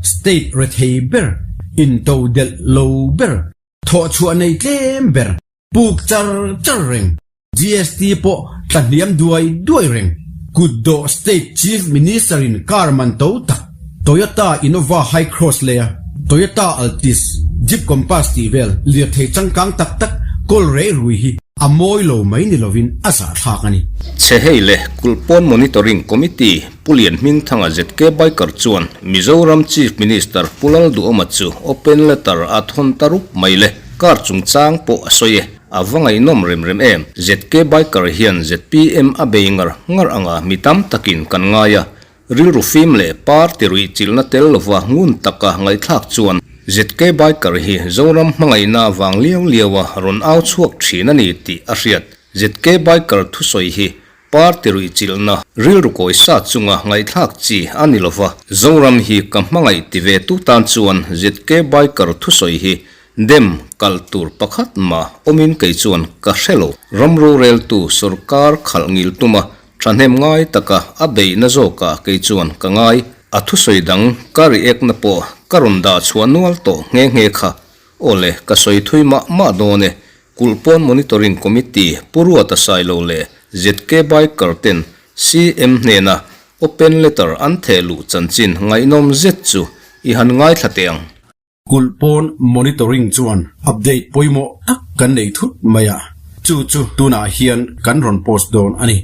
State rethei ber, intodelh lo ber, thawhchhuah nei tlem ber, puk char char reng, GST pawh tla hniam duai duai reng. Kutdawh State Chief Minister in car man to tak Toyota Innova Hycross leh a Toyota Altis, Jeep Compass tih vel lirthei changkang tak tak kawl rei rui hi a mawi lo mai ni lovin a zahthlak a ni. Chhe hei le Kulhpawn Monitoring Committee Pu Lian Hmingthanga ZK Biker chuan Mizoram Chief Minister Pu Lalduhawma chu open letter a thawn ta rup mai le car chungchang pawh a sawi e. A va ngaihnawm rem rem em? ZK Biker hian zpm a bei ngar ngar anga mi tam takin kan ngai a, rilru fim leh party ruih chilhna tel lova ngun taka ngaihthlak chuan ZK Biker hi Zoram hmangaihna vang liau liau a rawn au chhuak thin a ni tih a hriat. ZK Biker thusawi hi party ruih chilhna rilru kawi sa chunga ngaihthlak chi a ni lova, Zoram hi ka hmangaih ti ve tu tan chuan ZK Biker thusawi hi Dem kalh tur pakhat mah awmin kei chuan ka hre lo. Ram roreltu sorkar khalh ngil tuma thahnem ngai taka a beihna zawkah kei chuan ka ngai. A thusawi dang ka react-na pawh ka rawn dah chhuah nual tawh nghe nghe kha. Aw le, ka sawi thui mah mah dawn e. Kulhpawn Monitoring Committee Pu Ruata Sailo leh ZK Biker ten CM hnena open letter an theh luh chanchin ngaihnawm zet chu i han ngaithla teh ang. Kulhpawn Monitoring chuan update pawimawh tak kan nei thut mai a, chu chu tunah hian kan rawn post dawn a ni.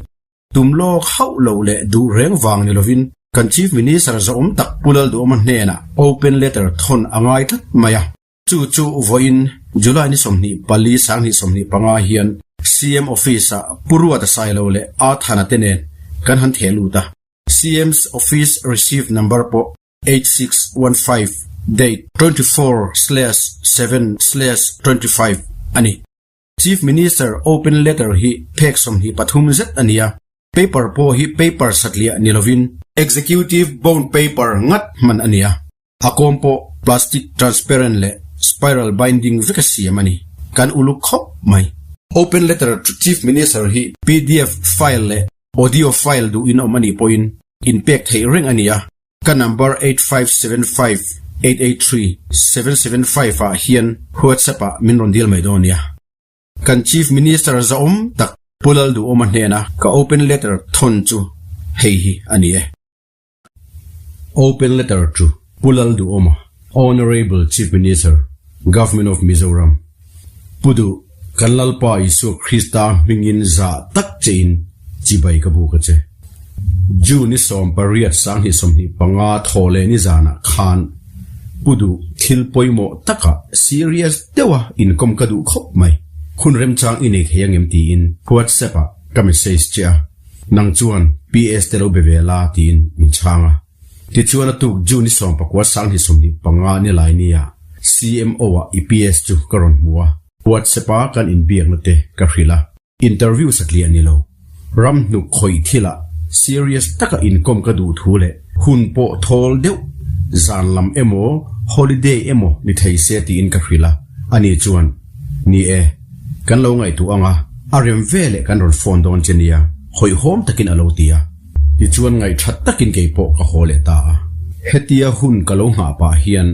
Tum lawk hauh loh leh duh reng vang ni lovin kan Chief Minister zawhawm tak Pu Lalduhawma hnenah open letter thawn a ngai tlat mai a, chu chu vawiin July ni 24 2025 hian CM Office-ah Pu Ruata Sailo leh Athana te nen kan han theh lut a, CM's Office receive number pawh 8615 date 24/7/25 a ni. Chief Minister open letter hi phek 23 zet a ni a, paper pawh hi paper satliah ni lovin executive bond paper ngat hman a ni a, a kawm pawh plastic transparent leh spiral binding veka siam a ni. Kan uluk khawp mai. Open letter to Chief Minister hi pdf file leh audio file duhin awm a nih pawhin inpek theih reng a ni a. Ka number 8575883775 ah hian WhatsApp ah min rawn dil mai dawn nia. Kan Chief Minister zahawm tak Pu Lalduhawma hnena ka open letter thawn chu hei hi a ni e. Open letter to Pu Lalduhawma, Honourable Chief Minister, Government of Mizoram. Pu Duh, kan Lalpa Isua Krista hmingin zah tak chein chibai ka buk a che. June ni 18 2025 thaw leh ni zanah khan Pu Duh thil pawimawh takah serious deuha inkawm ka duh khawp mai. Hun remchang i nei thei angem tiin WhatsApp ah ka message che a, nang chuan PS te lo be ve la tiin min chhang a. Tichuan a tuk June ni 19 2025 ni lai nia CMO ah i PS chu ka rawn hmu a, WhatsApp a kan inbiakna te ka hrilh a. Interview satliah ni lo. Ram hnuk khawih thilah serious taka inkawm ka duh thu leh hun pawh thawl deuh zan lam emaw holiday emaw ni thei se tiin ka hrilh a, ani chuan, Ni e, kan lo ngaihtuah ang a, a rem ve leh kan rawn phone dawn che nia, hawihhawm takin a lo ti a. Tichuan ngaihthat takin kei pawh ka haw leh ta a. Hetia hun ka lo nghah pah hian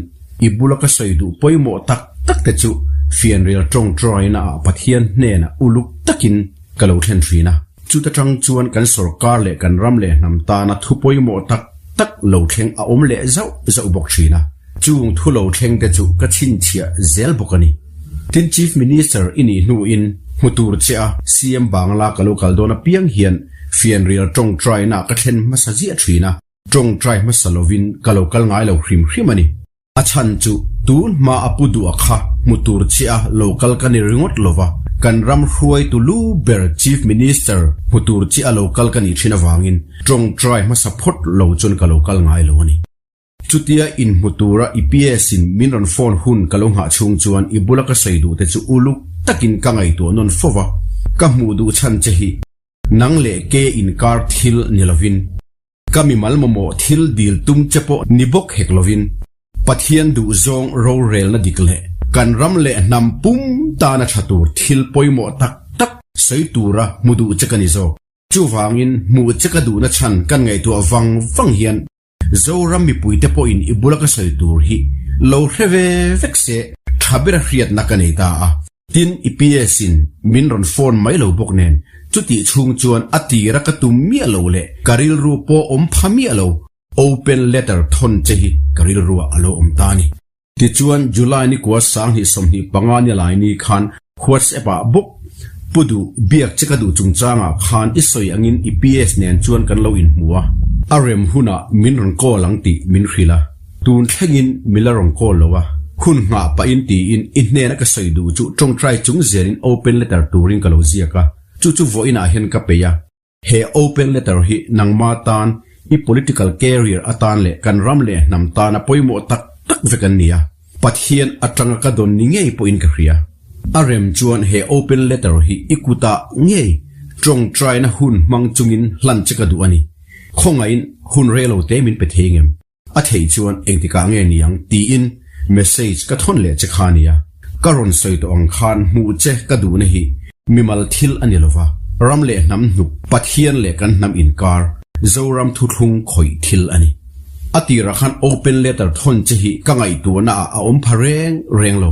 i bula ka sawi duh pawimawh tak tak te chu fianrial tawngtaina ah Pathian hnenah uluk takin ka lo thlen thin a. Chuta tang chuan kan sorkar leh kan ram leh hnam tana thu pawimawh tak tak lo thleng a awm leh zauh zauh bawk thin a. Chung thu lo thleng te chu ka chhinchhiah zel bawk a ni. Tin Chief Minister i nih hnuin hmu tur che a CM Bangla ka lo kal dawn apiang hian fianrial tawngtaina ka thlen hmasa ziah thin a, tawngtai hmasa lovin ka lo kal ngai lo hrim hrim a ni. A chhan chu tun hma a pu duh a kha hmu tur che a lo kal ka ni ringawt lova, kan ram hruaitu lu ber Chief Minister hmu tur che a lo kal ka nih thin avangin tawngtai hmasa phawt lo chuan ka lo kal ngai lo a ni. Chutia inhmu tura i PS-in min rawn phone hun ka lo nghah chhung chuan i bula ka sawi duh te chu uluk takin ka ngaihtuah nawn fo va, ka hmuh duh chhan che hi nang leh ke inkar thil ni lovin, ka mimal mamawh thil dil tum che pawh ni bawk hek lovin, Pathian duhzawng rorelna dik leh kan ram leh hnam pum tana tha tur thil pawimawh tak tak sawi tura hmu duh che ka ni zawk. Chuvangin hmuh che ka duhna chhan kan ngaihtuah vang vang hian Zoram mipuite pawhin i bula ka sawi tur hi lo hre ve vek se tha bera hriatna ka nei ta a. Tin, i PS in min rawn phone mai lo bawk nen chutih chhung chuan a tira ka tum miah lo leh ka rilru pawh awm pha miah lo open letter thawn che hi ka rilruah a lo awm ta a ni. Tichuan, July ni kua 2025 ni lai ni khan WhatsApp ah bawk Pu Duh biak che ka duh chungchangah khan i sawi angin i PS nen chuan kan lo inhmu a, a rem hunah min rawn call ang tih min hrilh a, tun thlengin mi la rawn call lo a, hun nghah pahin tiin i hnena ka sawi duh chu tawngtai chung zelin open letter turin ka lo ziak a, chu chu vawiinah hian ka peih a. He open letter hi nangma tan i political career atan leh kan ram leh hnam tana pawimawh tak tak vek an ni a, Pathian atanga ka dawn ni ngei pawhin ka hria. A rem chuan he open letter hi i kutah ngei tawngtaina hun hmang chungin hlan che ka duh a ni. Khawngaihin hun rei lo te min pe thei ngem? A theih chuan engtikah nge ni ang tiin message ka thawn leh che kha nia. Ka rawn sawi tawh ang khan hmuh che ka duhna hi mimal thil a ni lova, ram leh hnam hnuk, Pathian leh kan hnam inkar, Zoram thuthlung khawih thil a ni. A tirah khan open letter thawn che hi ka ngaihtuahna ah a awm pha reng reng lo.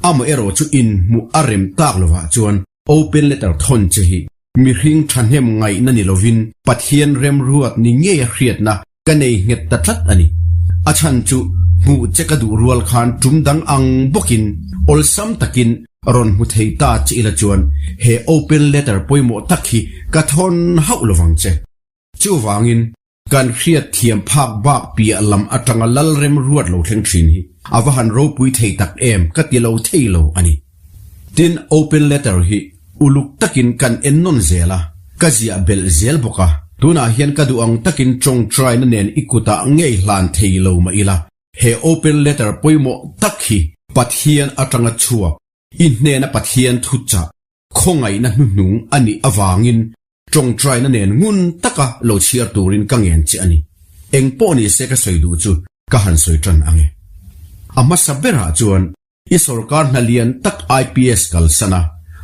Amaherawh chu inhmuh a rem tak lovah chuan open letter thawn che hi mihring thahnem ngaihna ni lovin Pathian remruat ni ngeia hriatna Ka nei nghet ta tlat a ni. A chhan chu hmuh che ka duh rual khan tum dang ang bawkin awlsam takin rawn hmu thei ta che ila chuan he open letter pawimawh tak hi ka thawn hauh lovang che. Chuvangin kan hriat thiam phak bak piah lam atanga lal rem ruat lo thleng thin hi a va han ropui thei tak em ka ti lo thei lo a ni. Tin, open letter hi uluk takin kan en nawn zel a, ka ziah belh zel bawk a. Tunah hian ka duh ang takin tawngtaina nen i kutah ngei hlan thei lo mah ila, he open letter pawimawh tak hi Pathian atanga chhuak, i hnena Pathian thuchah, khawngaihna hnuhnung a nih avangin tawngtaina nen ngun taka lo chhiar turin ka ngen che a ni. Eng pawh ni se ka sawi duh chu ka han sawi tan ang e. A hmasa berah chuan I sorkar hna lian tak IPS kalsan a,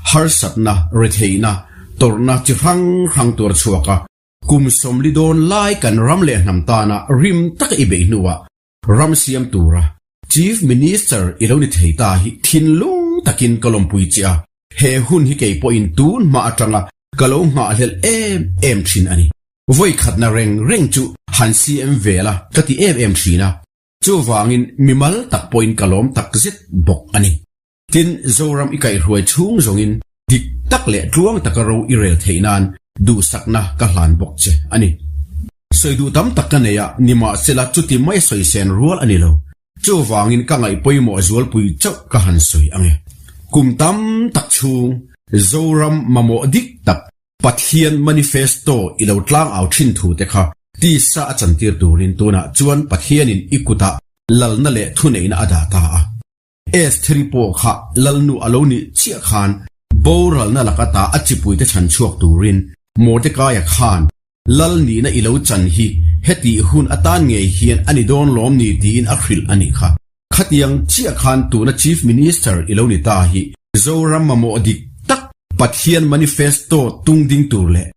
harsatna, retheihna, tawrhna chi hrang hrang tuar chhuak a, kum 40 dawn lai kan ram leh hnam tana rim taka i beih hnuah ram siam tura Chief Minister i lo ni thei ta hi thinlung takin ka lawmpui che a, he hun hi kei pawhin tun hma atanga ka lo nghahhlelh em em thin a ni. Vawikhatna reng reng chu han CM ve la ka ti em em thin a, Chuvangin mimal tak pawhin ka lawm tak zet bawk a ni. Tin, Zoram i kaihhruai chhung zawngin dik tak leh tluang taka ro i rel theih nan duhsakna ka hlan bawk che a ni. Sawi duh tam tak ka nei a, nimahsela chuti mai sawi sen rual a ni lo. Chuvangin ka ngaih pawimawh zualpui chauh ka han sawi ang e. Kum tam tak chhung Zoram mamawh dik tak Pathian manifesto i lo tlang au thin thu te kha tisa a chantir turin tunah chuan Pathianin i kutah lalna leh thuneihna a dah ta a. Estheri pawh kha lalnu a lo nih chiah khan boralna laka ta a chipuite chhan chhuak turin Mordekaia khan lal nihna i lo chan hi hetih hun atan ngei hian a ni dawn lawm ni tiin a hrilh a nih kha. Khatiang chiah khan tuna Chief Minister i lo ni ta hi Zoram mamawh dik tak Pathian manifesto tung ding tur leh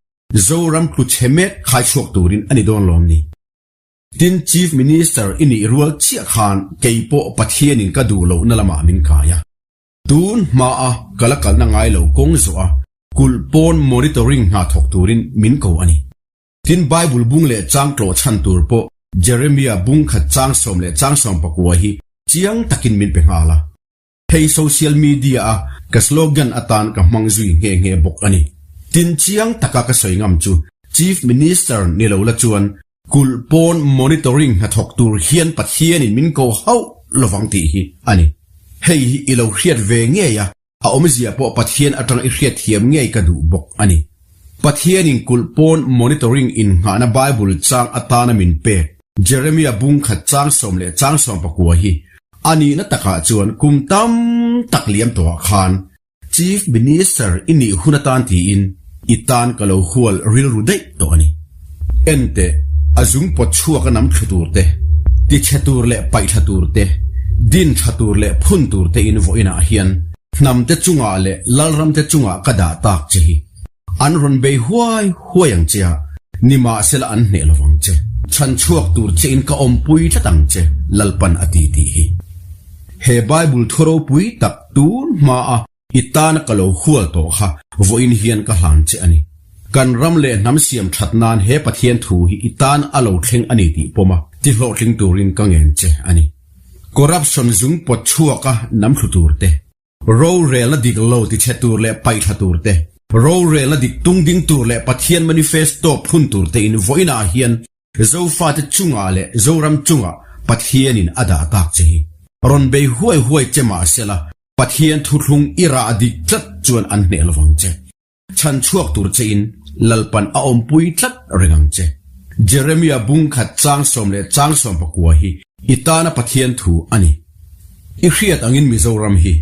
Zoram tlu chhe mek khai chhuak turin a ni dawn lawm ni. Tin Chief Minister i nih rual chiah khan kei pawh Pathianin ka duh lohna lamah min kai a. Tun hmaa ka la kalna ngai lo kawng zawh a kulh pawn monitoring hna thawk turin min ko a ni. Tin, Bible bung leh chang tlawh chhan tur pawh Jeremia bung khat chang sawm leh chang sawm pakua hi chiang takin min pe nghal a. Hei social media a ka slogan atan ka hmang zui nghe nghe bawk a ni. Tin, chiang taka ka sawi ngam chu Chief Minister ni lo la chuan kulh pawn monitoring hnathawk tur hian Pathianin min ko hauh lovang tih hi a ni. Hei hi i lo hriat ve ngei a. A awmzia pawh Pathian atang i hriatthiam ngei ka duh bawk a ni. Pathianin kulh pawn monitoring innghahna Bible chang atana min pek Jeremia bung khat chang sawm leh chang sawm pakua hi a nihna takah chuan kum tam tak liam tawhah khan Chief Minister i nih hun atan tiin i tan ka lo hual rilru daih tawh a ni. Enteh, a zung pawt chhuak a nam thlu tur te, ti chhe tur leh paih thla tur te, din tha tur leh phun tur te in vawiinah hian hnam te chungah leh lalram te chungah ka dah tak che hi. An rawn bei huai huai ang che a, nimahsela an hneh lovang che. Chhan chhuak tur chein ka awmpui tlat ang che, Lalpan a ti tih hi. He Bible thu ropui tak tun hmaa i tana ka lo hual tawh kha vawiin hian ka hlan che a ni. Kan ram leh hnam siam that nan he Pathian thu hi i tan a lo thleng a ni tih pawm a, ti hlawhtling turin ka ngen che a ni. Corruption zung pawt chhuaka nam thlu tur te. Rorelna dik lo tichhe tur leh paihthla tur te, rorelna dik tung ding tur leh Pathian manifesto phun tur te in vawiinah hian Zofate chungah leh Zoram chungah Pathianin a dah tak che hi. Rawn bei huai huai che mahsela Pathian thuthlung i rah dik tlat chuan an hneh lovang che. Chhan chhuak tur chein Lalpan a awmpui tlat reng ang che. Jeremia bung khat chang sawm leh chang sawm pakua hi i tana Pathian thu a ni. I hriat angin Mizoram hi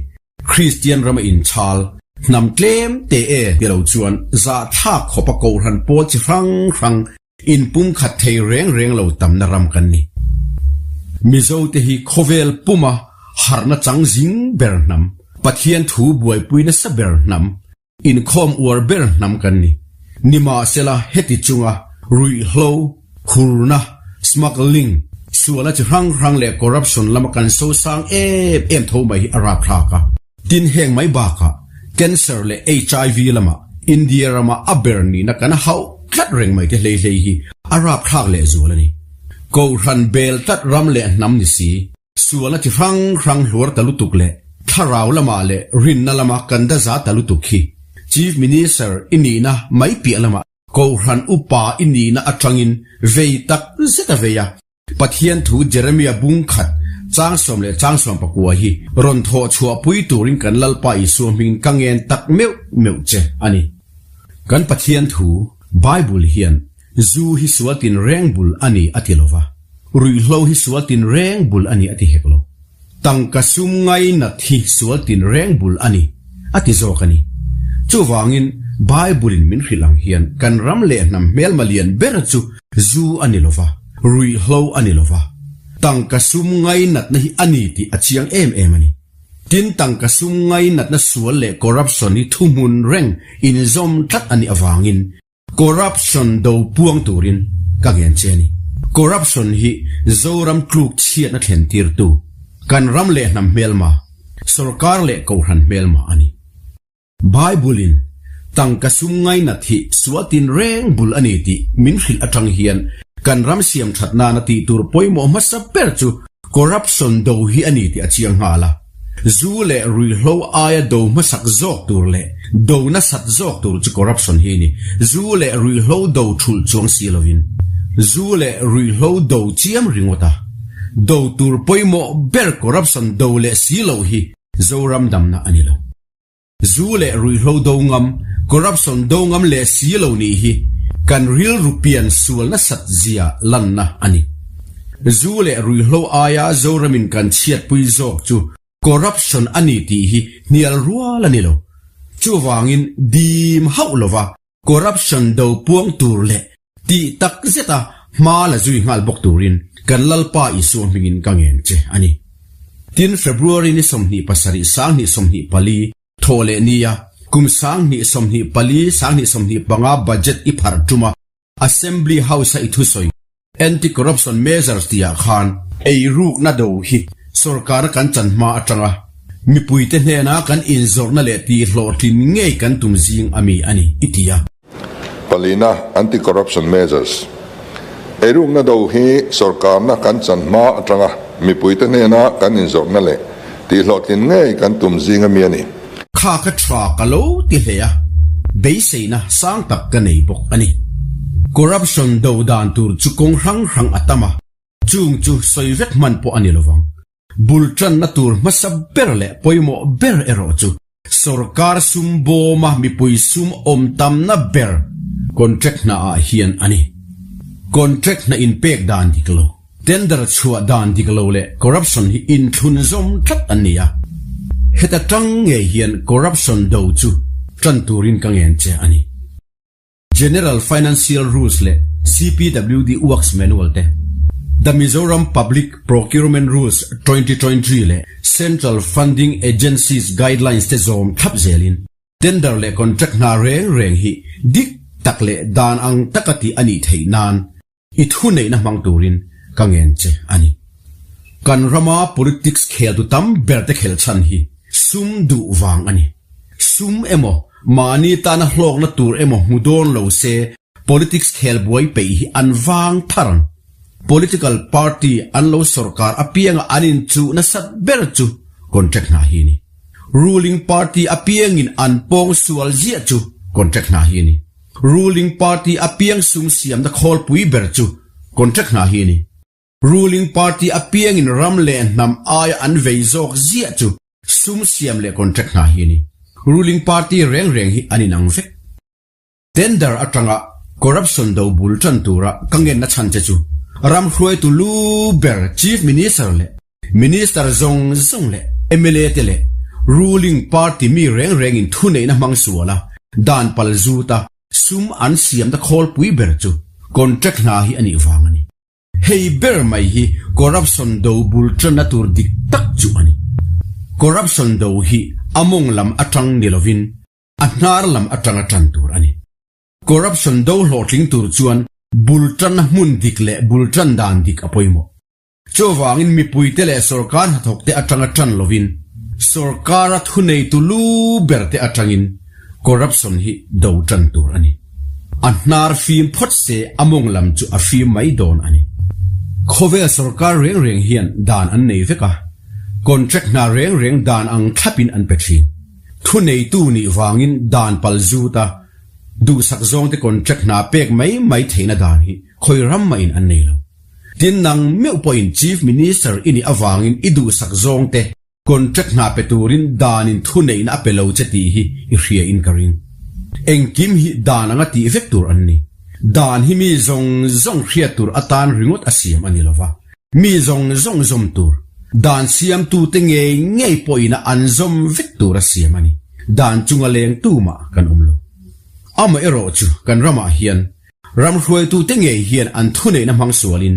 Kristian rama inchhal, hnam tlem te e ti lo chuan zahthlak khawpa kohhran pawl chi hrang hrang Inpumkhat thei reng reng lo tamna ram kan ni. Mizote hi khawvel puma harhna chang zing ber hnam, Pathian thu buaipui nasa ber hnam, inkhawm uar ber hnam kan ni. Nimahsela heti chunga ruihhlo, hurna, smuggling, suala chi hrang hrang leh corruption lama kan sosang em em tho mai hi a rapthlak a. Tin heng mai bakah Cancer leh HIV lamah India rama a ber nihna kan hauh tlat reng mai te hlei hlei hi a rapthlak leh zual a ni. Kohhran bel tlat ram leh hnam ni si, sualna chi hrang hrang hluar ta lutuk leh thlarau lamah leh rinna lama kan da za ta lutuk hi Chief Minister i nihna mai piah lamah Kohhran upa i nihna atangin vei tak zet a vei a. Pathian thu Jeremia bung khat chang sawm leh chang sawm pakua hi rawn thawh chhuah pui turin kan Lalpa Isua hmingin ka ngen tak meuh meuh che a ni. Kan Pathian thu, Bible, hian zu hi sual tin reng bul a ni a ti lo va, ruihhlo hi sual tin reng bul a ni a ti hek lo. Tangka sum ngainat hi sual tin reng bul a ni, a ti zawk a ni. Chuvangin, Bible-in min hrilh ang hian kan ram leh hnam hmelma lian ber chu zu a ni lo va, ruihhlo a ni lo va, tangka sum ngainatna hi a ni tih a chiang em em a ni. Tin, tangka sum ngainatna sual leh corruption hi thuhmun reng inzawm tlat a nih avangin, Corruption do puang turin ka ngen che a ni. Corruption hi Zoram tluk chhiatna thlen tirtu, kan ram leh hnam hmelma, sorkar leh kohhran hmelma a ni. Bible-in tangka sum ngainat hi sual tin reng bul a ni tih min hrilh atang hian kan ram siam that nana tih tur pawimawh hmasa ber chu corruption do hi a ni tih a chiang nghal a. Zu leh ruihhlo aia do hmasak zawk tur leh do nasat zawk tur chu corruption hi a ni. Zu leh ruihhlo do thulh chuang si lovin zu leh ruihhlo do chiam ringawt a, do tur pawimawh ber corruption do leh si loh hi Zoram damna a ni lo. Zu leh ruihhlo do ngam, corruption do ngam leh si lo nih hi kan rilru pian sual nasat zia lanna a ni. Zu leh ruihhlo aia Zoramin kan chhiatpui zawk chu corruption a ni tih hi hnial rual a ni lo. Chuvangin dim hauh lova Corruption do puang tur leh tih tak zeta hma la zui nghal bawk turin kan Lalpa Isua hmingin ka ngen che a ni. Tin, February ni 27 2024 thawh leh nia kum 2024 2025 budget i pharh ṭuma Assembly House-a i thusawi Anti-Corruption Measures tihah khan eirukna do hi sorkara kan chan hma atanga mipuite hnena kan inzawrhna leh tihhlawhtlin ngei kan tum zing a mi a ni, i ti a. Palina Anti-Corruption Measures Eirukna do hi sorkarna kan chan hma atanga mipuite hnena kan inzawrhna leh tihhlawhtlin ngei kan tum zing a mi a ni. Kha ka tha ka lo ti hle a, beiseina sang tak ka nei bawk a ni. Corruption do dan tur chu kawng hrang hrang a tam a, chung chu sawi vek hman pawh a ni lovang. Bul tanna tur hmasa ber leh pawimawh ber erawh chu sorkar sum bawma mipui sum awm tamna ber contract hnaah hian a ni. Contract hna inpek dan dik lo. Tender chhuah dan dik lo leh corruption hi inthlun zawm tlat an ni a, heta tang ngei hian corruption do chu tan turin ka ngen che a ni. General Financial Rules leh CPWD Works Manual te, The Mizoram Public Procurement Rules 2023 leh Central Funding Agencies Guidelines te zawm thlap zelin. Tender leh contract hna reng reng hi dik tak leh dan ang taka tih a nih theih nan i thuneihna hmang turin ka ngen che a ni. Kan rama politics kheltu tam berte khelh chhan hi sum duh vang a ni. Sum emaw, mahni tana hlawkna tur emaw hmu dawn lo se politics khel buai peih hi an vang thar ang. Political party an lo sorkar apianga an inchuh nasat ber chu contract hna hi a ni. Ruling party apiangin an pawng sual ziah chu contract hna hi a ni. Ruling party apiang sum siamna khawlpui ber chu contract hna hi a ni. Ruling party apiangin ram leh hnam aia an vei zawk ziah chu sum siam leh contract hna hi a ni. Ruling party reng reng hi an inang vek. Tender atanga corruption do bul tan tura ka ngenna chhan che chu ram hruaitu lu ber Chief Minister leh Minister zawng zawng leh mla te leh ruling party mi reng rengin thuneihna hmang suala dan pal zuta sum an siamna khawlpui ber chu contract hna hi a nih vang a ni. Hei ber mai hi corruption do bul tanna tur dik tak chu a ni. Corruption do hi a mawng lam atang ni lovin A hnar lam atanga tan tur a ni. Corruption do hlawhtling tur chuan bul tanna hmun dik leh bul tan dan dik a pawimawh. Chuvangin mipuite leh sorkar hnathawkte atanga tan lovin sorkara thuneitu lu berte atangin corruption hi do tan tur a ni. A hnar fim phawt se a mawng lam chu a fim mai dawn a ni. Khawvel sorkar reng reng hian dan an nei vek a, contract hna reng reng dan ang thlapin an pe thin. Thuneitu nih vangin dan pal zut a, duhsak zawngte contract hna pek mai mai theihna dan hi khawi ram mahin an nei lo. Tin nang meuh pawhin Chief Minister i nih avangin i duhsak zawngte contract hna pe turin danin thuneihna a pe lo che tih hi i hria in ka ring. Engkim hi dan anga tih vek tur an ni. Dan hi mi zawng zawng hriat tur atan ringawt a siam a ni lova. Mi zawng zawng zawm tur, dan siamtute ngei ngei pawhina an zawm vek tur a siam a ni. Dan chunga leng tumah kan awm lo. Amaherawh chu kan ramah hian ram hruaitute ngei hian an thuneihna hmang sualin,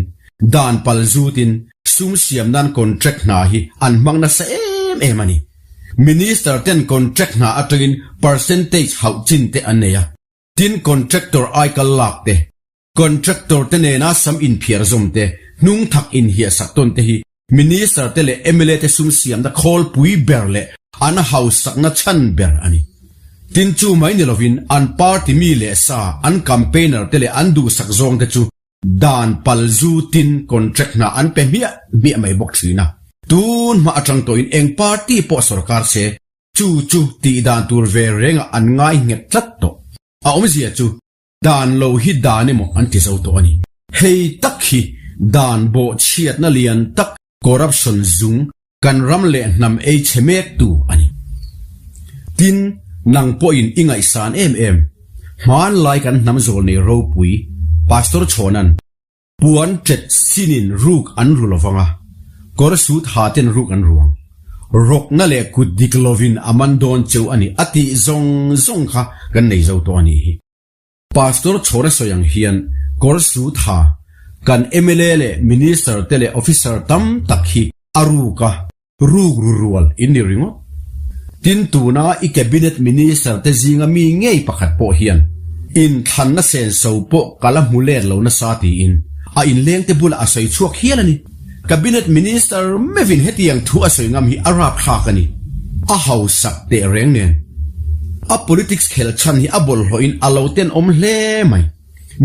dan pal zutin sum siam nan contract hna hi an hmang nasa em em a ni. Minister ten contract hna atangin percentage hauh chin te an nei a, tin contractor aikal lak te, Contractor te nena sam inphiar zawm te, hnung thak inhiahsak tawn te hi Minister te leh mla te sum siamna khawlpui ber leh an hausakna chhan ber a ni. Tin chu mai ni lovin an party mi leh sa, an campaigner te leh an duhsak zawng te chu dan pal zu tin contract hna an pe hmiah hmiah mai bawk thin a. Tun hma atang tawhin eng party pawh sorkar se chu chu tih dan tur ve rengah an ngai nghet tlat tawh. A awmzia chu Dan lo hi dan emaw an ti zo tawh a ni. Hei tak hi dan bawhchhiatna lian tak corruption zung kan ram leh hnam ei chhe mek tu a ni. Tin, nang pawhin i ngaihsan em em. Hmanlai kan hnam zawl nei ropui Pastor Chhawnan puan tet sinin ruk an ru lovang a, kawr sut ha ten ruk an ruang. Rawkna leh kut dik lovin a man dawn cheu a ni a tih zawng zawng kha kan nei zo tawh a nih hi. Pastor Chhawna sawi ang hian kawr sut ha kan mla leh Minister te leh Officer tam tak hi a ruk a, Ruk ru rual in ni ringawt. Tin tuna i Cabinet Minister te zinga mi ngei pakhat pawh hian inthlanna senso pawh ka la hmu let lo nasa tiin a inleng te bulah a sawi chhuak hial a ni. Cabinet Minister meuhin hetiang thu a sawi ngam hi a rapthlak a ni. A hausak teh reng nen. A politics khelh chhan hi a bawlhhlawhin a lo tenawm hle mai.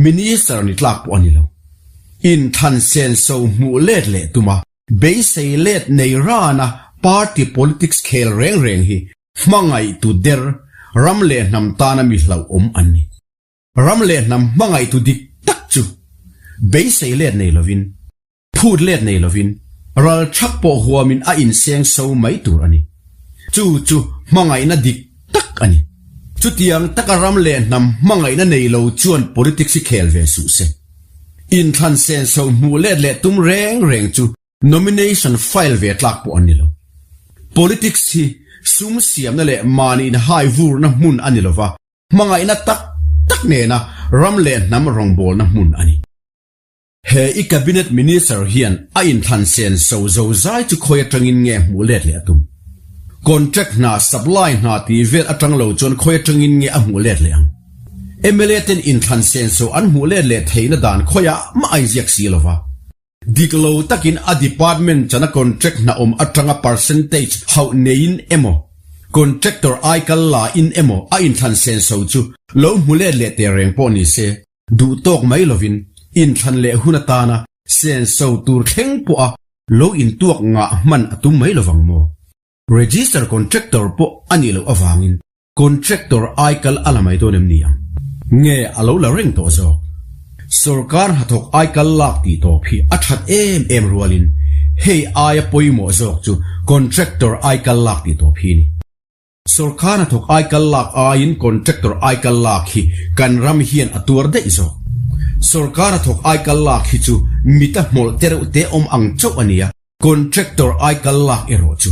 Minister ni tlak pawh a ni lo. Inthlan senso hmuh let leh tuma Beisei let nei rana party politics khel reng reng hi hmangaihtu der, ram leh hnam tana mi hlauhawm an ni. Ram leh hnam hmangaihtu dik tak chu beisei let nei lovin, phut let nei lovin, ral thak pawh huamin a inseng so mai tur a ni. Chu chu hmangaihna dik tak a ni. Chutiang taka ram leh hnam hmangaihna nei lo chuan politics hi khel ve suh se. Inthlan senso hmuh let leh tum reng reng chu nomination file ve tlak pawh an ni lo. Politics hi sum siamna leh mahni inhai vurna hmun a ni lova, hmangaihna tak tak nena ram leh hnam rawngbawlna hmun a ni. He i Cabinet Minister hian a inthlan sen so zo zai chu khawi atangin nge hmuh let leh a tum? Contract hna, supply hna tih vel atang lo chuan khawi atangin nge a hmuh let leh ang? Mla ten inthlan senso an hmuh let leh theihna dan khawiah mah a inziak si lo va. Dik lo takin a department chana contract hna awm atanga percentage hauh neiin emaw, contractor aikal la in emaw a inthlan senso chu lo hmu let leh teh reng pawh ni se, duh tawk mai lovin inthlan leh hun atana senso tur thleng pawha lo intuak ngah hman a tum mai lovang maw? Register contractor pawh a nih loh avangin Contractor aikal a la mai dawn em ni ang? Nge a lo la reng tawh zawk? Sorkar hnathawk aikal lak tih tawp hi a that em em rualin hei aia pawimawh zawk chu contractor aikal lak tih tawp hi a ni. Sorkar hnathawk aikal lak aiin contractor aikal lak hi kan ram hian a tuar daih zawk. Sorkar hnathawk aikal lak hi chu mita hmawlh te reuh te awm ang chauh a ni a. Contractor aikal lak erawh chu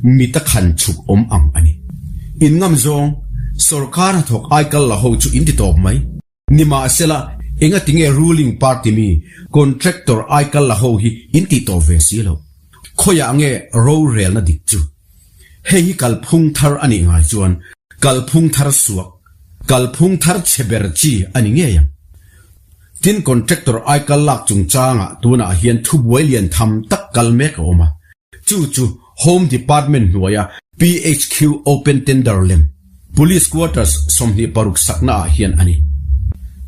mita khan chhuk awm ang a ni. In ngam zawng, sorkar hnathawk aikal la ho chu in ti tawp mai. Nimahsela, engatinge ruling party mi contractor aikal la ho hi in tih tawp ve si lo? Khawiah nge rorelna dik chu? Hei hi kalphung thar a nih ngai chuan kalphung thar suak, kalphung thar chhe ber chi a ni ngei ang. Tin, contractor aikal lak chungchangah tunah hian thubuai lian tham tak kal mek a awm a. Chu chu Home Department hnuaia PHQ Open Tender lem Police Quarters 26 sakna ah hian a ni.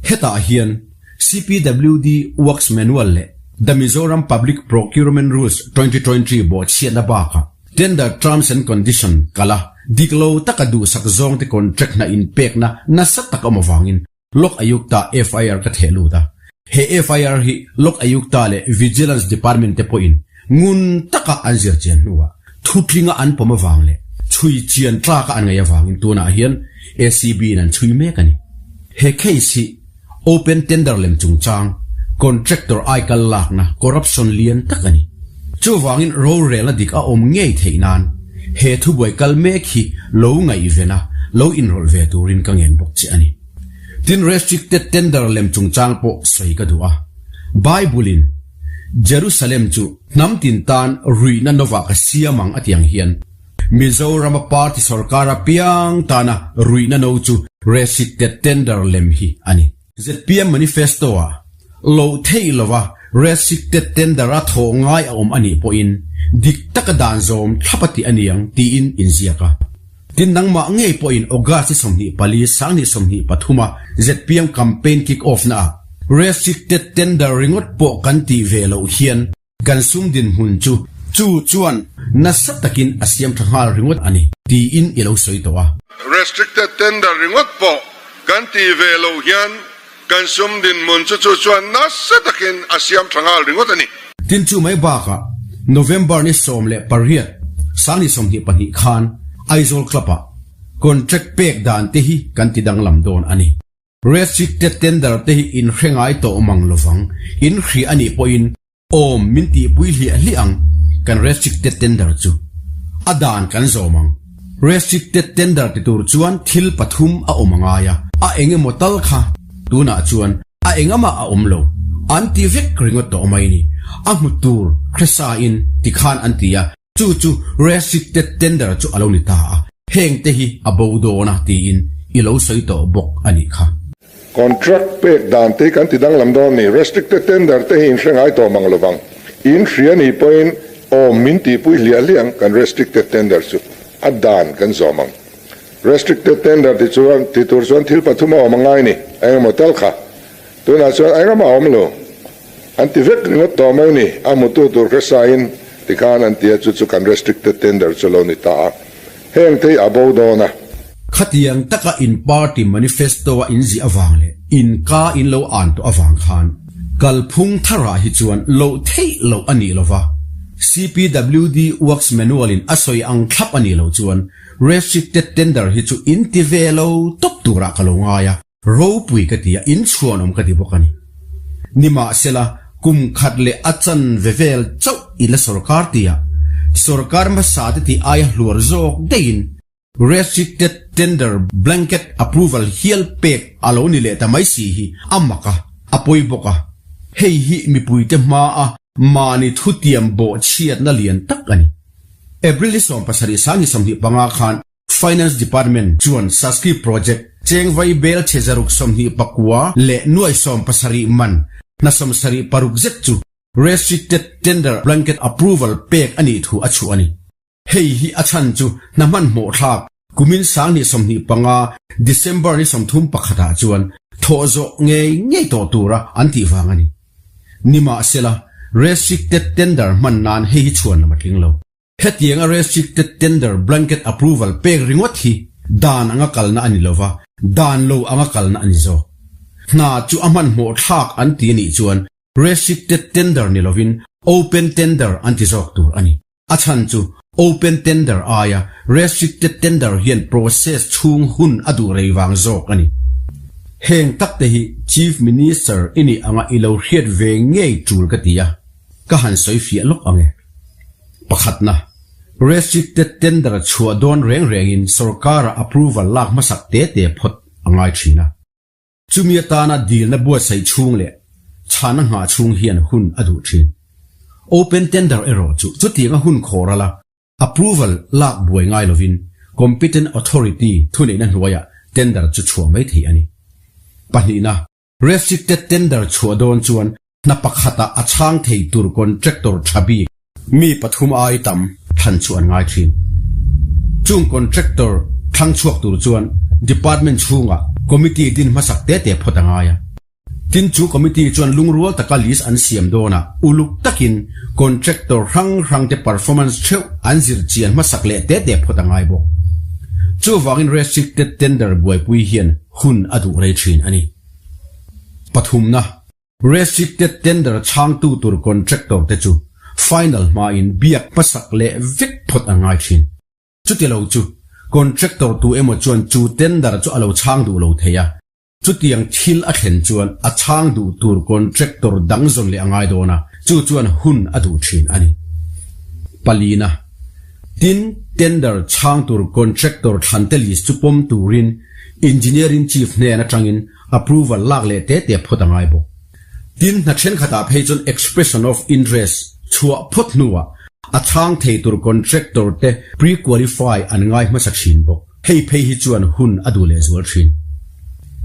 Hetah hian CPWD Works Manual leh The Mizoram Public Procurement Rules 2020 bawhchhiatna bakah Tender Terms and Condition kala dik lo taka duhsak zawngte contract hna inpekna nasa tak awm avangin Lok Ayukta FIR ka theh lut a. He FIR hi Lok Ayukta leh Vigilance Department te pawhin ngun taka an zir chian hnuah thutlinga an pawm avang leh chhui chian tlaka an ngaih avangin tunah hian ACB in an chhui mek a ni. He case hi open tender lem chungchang, contractor aikal lakna, corruption lian tak a ni. Chuvangin rorelna dik a awm ngei theih nan he thubuai kal mek hi lo ngaihven a, lo inrawlh ve turin ka ngen bawk che a ni. Tin, restricted tender lem chungchang pawh sawi ka duh a. Bible-in, Jerusalem chu hnam tin tan ruihna novah ka siam ang a ti ang hian, Mizorama party sorkar apiang tana ruihna no chu restricted tender lem hi a ni. Zpm manifesto-ah loh theih lova restricted tender-a thawh ngai a awm a nih pawhin dik taka dan zawm thlap a tih a niang tiin inziak a. Tin, nangmah ngei pawhin August ni 24, 2023 a zpm campaign kick off-naah restricted tender ringawt pawh kan tih ve loh hian Kan sum dinhmun chu chu chuan nasa takin a siam tha nghal ringawt a ni, tiin i lo sawi tawh a. Restricted tender ringawt pawh kan tih ve loh hian kan sum dinhmun chu chu chuan nasa takin a siam tha nghal ringawt a ni. Tin chu mai bakah November ni 18, 2022 khan Aizawl Club-ah contract pek dan te hi kan ti danglam dawn a ni. Restricted tender te hi in hre ngai tawh mang lovang, in hria a nih pawhin awm min tihpui hliah hliah ang, kan restricted tender chu a dan kan zawm ang. Restricted tender ti tur chuan thil pathum a awm a ngai a, a eng emaw tal kha tunah chuan a engamah a awm lo, an ti vek ringawt tawh mai ni, a hmu tur hresa in tikhan an ti a, Chu chu restricted tender chu a lo ni ta a, heng te hi a bo dawn a tiin i lo sawi tawh bawk a nih kha. Contract pek dan te hi kan ti danglam dawn a ni. Restricted tender te hi in hre ngai tawh mang lovang. In hria ni pawhin awm min tihpui hliah hliah ang kan restricted tender chu a dan kan zawm ang. Restricted tender ti chuan ti tur chuan thil pathum a awm a ngai ni. Engemaw tal kha tunah chuan engemaw a awm lo. An ti vek ringawt tawh mai ni, a hmutu tur hre sain tikhan an ti a, chu chu kan restricted tender chu lo ni ta a, heng te hi a bo dawn a. Khatiang taka in party manifesto a in ziah avang leh in ka in lo an tawh avang khan kalphung tharah hi chuan loh theih loh a nih lova, CPWD Works Manual in a sawi ang thlap a nih loh chuan restricted tender hi chu in ti ve lo tawp turah ka lo ngai a. Ropui ka ti a, inchhuanawm ka ti bawk a ni. Nimahsela, kum khat leh a chanve vel chauh i la sorkar ti a, sorkar hmasa te tih aia hluar zawk daihin Restricted Tender Blanket Approval hial pek a lo ni leh ta mai si hi a mak a, a pawi bawk a. Hei hi mipuite hmaa mahni thutiam bawhchhiatna lian tak a ni. April ni 17 sang 25 khan Finance Department chuan Saski Project cheng vai bel chhe zaruk 29 leh nuai 70 man hna 76 zet chu Restricted Tender Blanket Approval pek a nih thu a chhuah a ni. Hei hi a chhan chu hna hmanhmawh thlak kumin 2025 December ni 31 ah chuan thawh zawh ngei ngei tawh tura an tih vang a ni. Nimahsela, Restricted Tender hman nan hei hi chhuan lam a tling lo. Hetianga Restricted Tender Blanket Approval pek ringawt hi dan anga kalna a ni lova, dan lo anga kalna a ni zawk. Hna chu a hmanhmawh thlak an ti a nih chuan Restricted Tender ni lovin Open Tender an ti zawk tur a ni. A chhan chu Open Tender aia Restricted Tender hian process chhung hun a duh rei vang zawk a ni. Heng tak te hi Chief Minister i nih anga i lo hriat ve ngei tul ka ti a, ka han sawi fiah lawk ang e. Pakhatna, Restricted Tender chhuah dawn reng rengin sorkara approval lak hmasak te te phawt a ngai thin a. Chumi atana dilna buatsaih chhung leh chhana nghah chhung hian hun a duh thin. Open tender erawh chu chutianga hun khawr ala approval lak buai ngai lovin competent authority thuneihna hnuaiah tender chu chhuah mai thei a ni. Pahnihna, restricted tender chhuah dawn chuan Hna pakhatah a chhang thei tur contractor tha bik mi pathum ai tam thlan chu an ngai thin. Chung contractor thlang chhuak tur chuan department chhungah committee din hmasak te te phawt a ngai a. Tin chu committee chuan lungrual taka list an siam dawnah uluk takin contractor hrang hrang te performance theuh an zir chian hmasak leh te te phawt a ngai bawk. Chuvangin restricted tender buaipui hian hun a duh rei thin a ni. Pathumna. Restricted tender chhangtu tur contractor te chu final hmain biak hmasak leh vek phawt a ngai thin. Chuti lo chu contractor tu emaw chuan chu tender chu a lo chhang duh lo thei a, chutiang thil a thlen chuan a chhang duh tur contractor dang zawn leh a ngai dawn a, chu chuan hun a duh thin a ni. Palina, Tin, tender chhang tur contractor thlante list chu pawm turin Engineering Chief hnen atangin Approval lak leh te te phawt a ngai bawk. Tin, hna thenkhatah phei chuan Expression of Interest chhuah phawt hnuah a chhang thei tur contractor te pre-qualify an ngai hmasa thin bawk. Hei phei hi chuan hun a duh leh zual thin.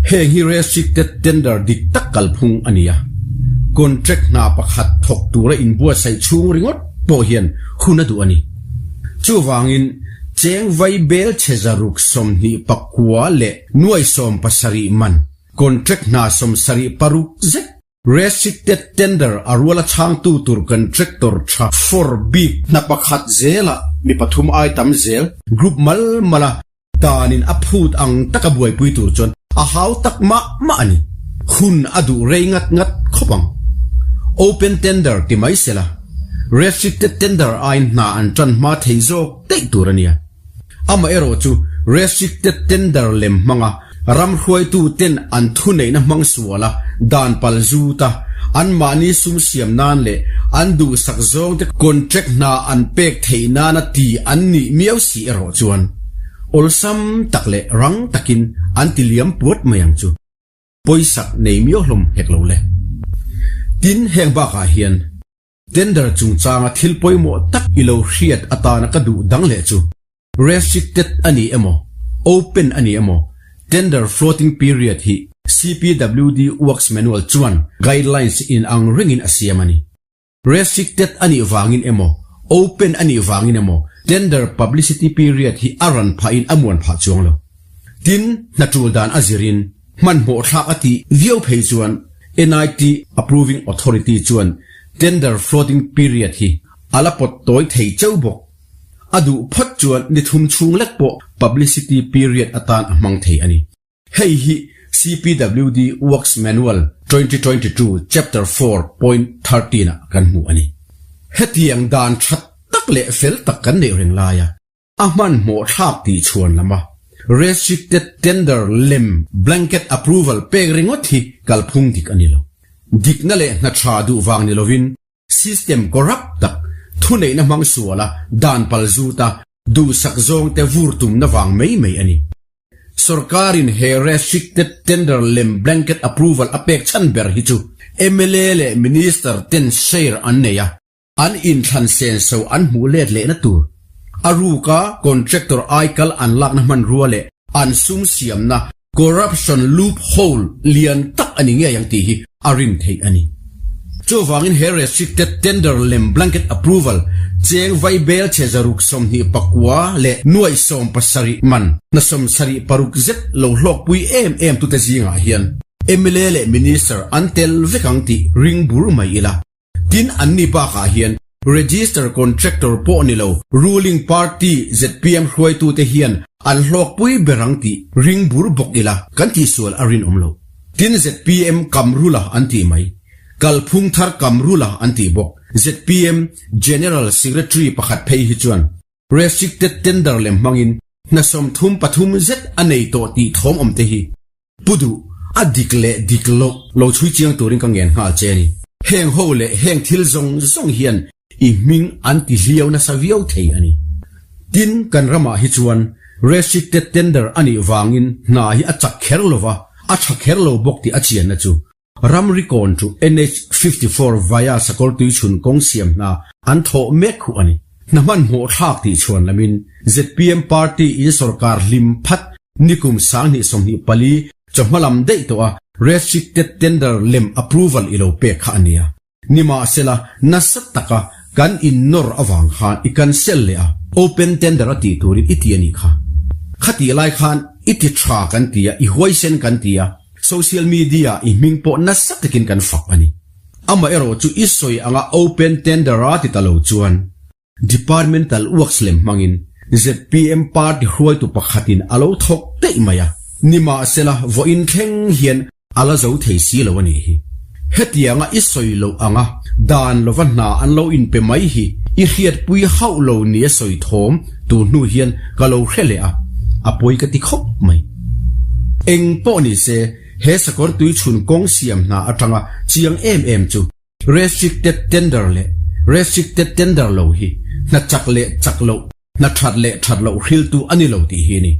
Heng hi restricted tender dik tak kalphung a ni a. Contract hna pakhat thawk tura inbuatsaih chhung ringawt pawh hian hun a duh a ni. Chuvangin, cheng vai bel chhe 129 leh Nuai 70 man, contract hna 76 zet, restricted tender a ruala chhangtu tur contractor tha for bik hna pakhat zelah mi pathum ai tam zel, group mal mala danin a phut ang taka buaipui tur chuan a hau tak mah mah a ni. Hun a duh rei ngat ngat khawp ang. Open tender ti mai sela, restricted tender aiin hna an tan hma thei zawk daih tur a nia. Amaherawh chu restricted tender lem hmanga ram hruaitu ten an thuneihna hmang suala dan pal zut a, anmahni sum siam nan leh an duhsak zawngte contract hna an pek theih nana ti an nih miau si erawh chuan awlsam tak leh rang takin an ti liam puat mai ang chu. Pawisak nei miau hlawm hek lo le. Tin, heng bakah hian Tender chungchanga thil pawimawh tak i lo hriat atana ka duh dang leh chu restricted a ni emaw, open a ni emaw, tender floating period hi CPWD Works Manual chuan guidelines in ang rengin a siam a ni. Restricted a nih vangin emaw, open a nih vangin emaw tender publicity period hi a ran phahin a muan phah chuang lo. Tin, hna tul dan a zirin Hmanhmawh thlak a tih viau phei chuan NIT Approving Authority chuan tender floating period hi a la pawt tawi thei cheu bawk. A duh phawt chuan ni thum chhung lek pawh publicity period atan a hmang thei a ni. Hei hi CPWD Works Manual 2022 Chapter 4.13 ah kan hmu a ni. Hetiang dan tha tak leh fel tak kan neih reng lai a. A hmanhmawh thlak tih chhuan lam a, restricted tender lem blanket approval pek ringawt hi kalphung dik a ni lo. Dikna leh hna tha duh vang ni lovin system corrupt tak, thuneihna hmang suala dan pal zut a, duhsak zawngte vur tumna vang mai mai a ni. Sorkarin he restricted tender lem blanket approval a pek chhan ber hi chu mla leh minister ten share an nei a, An inthlan senso an hmuh let lehna tur. A ruka contractor aikal an lakna hmanrua leh an sum siamna corruption loop hole lian tak a ni ngei ang tih hi a rin theih a ni. Chuvangin he restricted tender lem blanket approval cheng vai bel chhe 129 leh 70 man hna 76 zet lo hlawkpui em em tute zingah hian mla leh minister an tel vek ang tih ring bur mai ila. Tin, anni bakah hian Register Contractor pawh ni lo Ruling Party zpm hruaitute hian an hlawkpui ber ang tih ring bur bawk ila kan tihsual a rinawm lo. Tin, zpm Kamrula an tih mai. Kalphung thar Kamrula an tih bawk. Zpm General Secretary pakhat phei hi chuan Restricted Tender lem hmangin hna 33 zet a nei tawh tih thawm awm te hi Pu duh, a dik leh dik loh lo chhui chiang turin ka ngen nghal che a ni. Heng ho leh heng thil zawng zawng hian i hming an ti hliau nasa viau thei a ni. Tin, kan ramah hi chuan restricted tender a nih vangin hna hi a chak kher lo va, a tha kher lo bawk tih a chianna chu Ramri kawn chu NH 54 via Sakawrtui chhun kawng siam hna an thawh mek khuh a ni. Hna hmanhmawh thlak tih chhuan lamin zpm party in sorkar hlim phat nikum 2024 chawhma lam daih tawh a restricted tender lem approval i lo pek kha a nia. Nimahsela, nasa taka kan innawr avang khan i cancel leh a, open tender a tih turin i ti a nih kha. Khatih lai khan i ti tha kan ti a, i huaisen kan ti a, social media i hming pawh nasa takin kan fak a ni. Amaherawh chu i sawi anga open tender a ti ta lo chuan Departmental works lem hmangin zpm party hruaitu pakhatin a lo thawk daih mai a, nimahsela vawiin thleng hian a la zo thei si lo a nih hi. Hetianga i sawi loh anga dan lova hna an lo inpe mai hi i hriatpui hauh lo nia sawi thawm tur hnu hian ka lo hre leh a, a pawi ka ti khawp mai. Eng pawh ni se, he sakawr tui chhun kawng siam hna atanga chiang em em chu Restricted tender leh restricted tender lo hi hna chak leh chak loh, hna that leh that loh hriltu a ni lo tih hi a ni.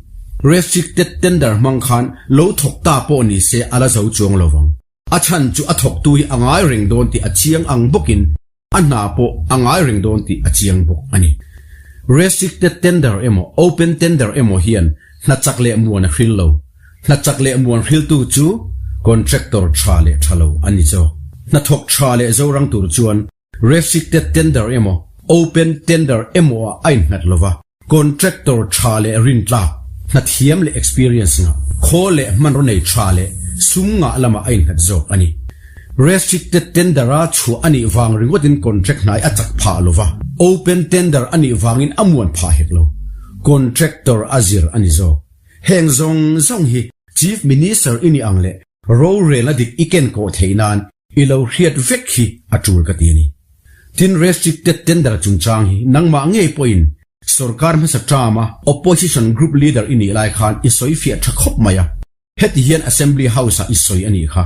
Restricted tender hmang khan lo thawk ta pawh ni se a la zo chuang lo vang. A chhan chu a thawktu hi a ngai reng dawn tih a chiang ang bawkin a hna pawh a ngai reng dawn tih a chiang bawk a ni. Restricted tender emaw open tender emaw hian hna chak leh muan a hril lo. Hna chak leh muan hriltu chu contractor tha leh tha lo an ni chawk. Hnathawk tha leh zorang tur chuan restricted tender emaw open tender emaw ah a innghat lo va, contractor tha leh rintlak, hnathiam leh experience ngah, khawl leh hmanraw nei tha leh sum ngah lamah a innghat zawk a ni. Restricted tender a chhuah a nih vang ringawtin contract hnai a chak phah lo va, open tender a nih vangin a muan phah hek lo. Contractor a zir a ni zawk. Heng zawng zawng hi Chief Minister i nih ang leh rorelna dik i ken kawh theih nan i lo hriat vek hi a tul ka ti a ni. Tin restricted tender chungchang hi nangmah ngei pawhin sorkar hmasa term a opposition group leader i nih lai khan i sawi fiah tha khawp mai a, heti hian Assembly House ah i sawi a nih kha.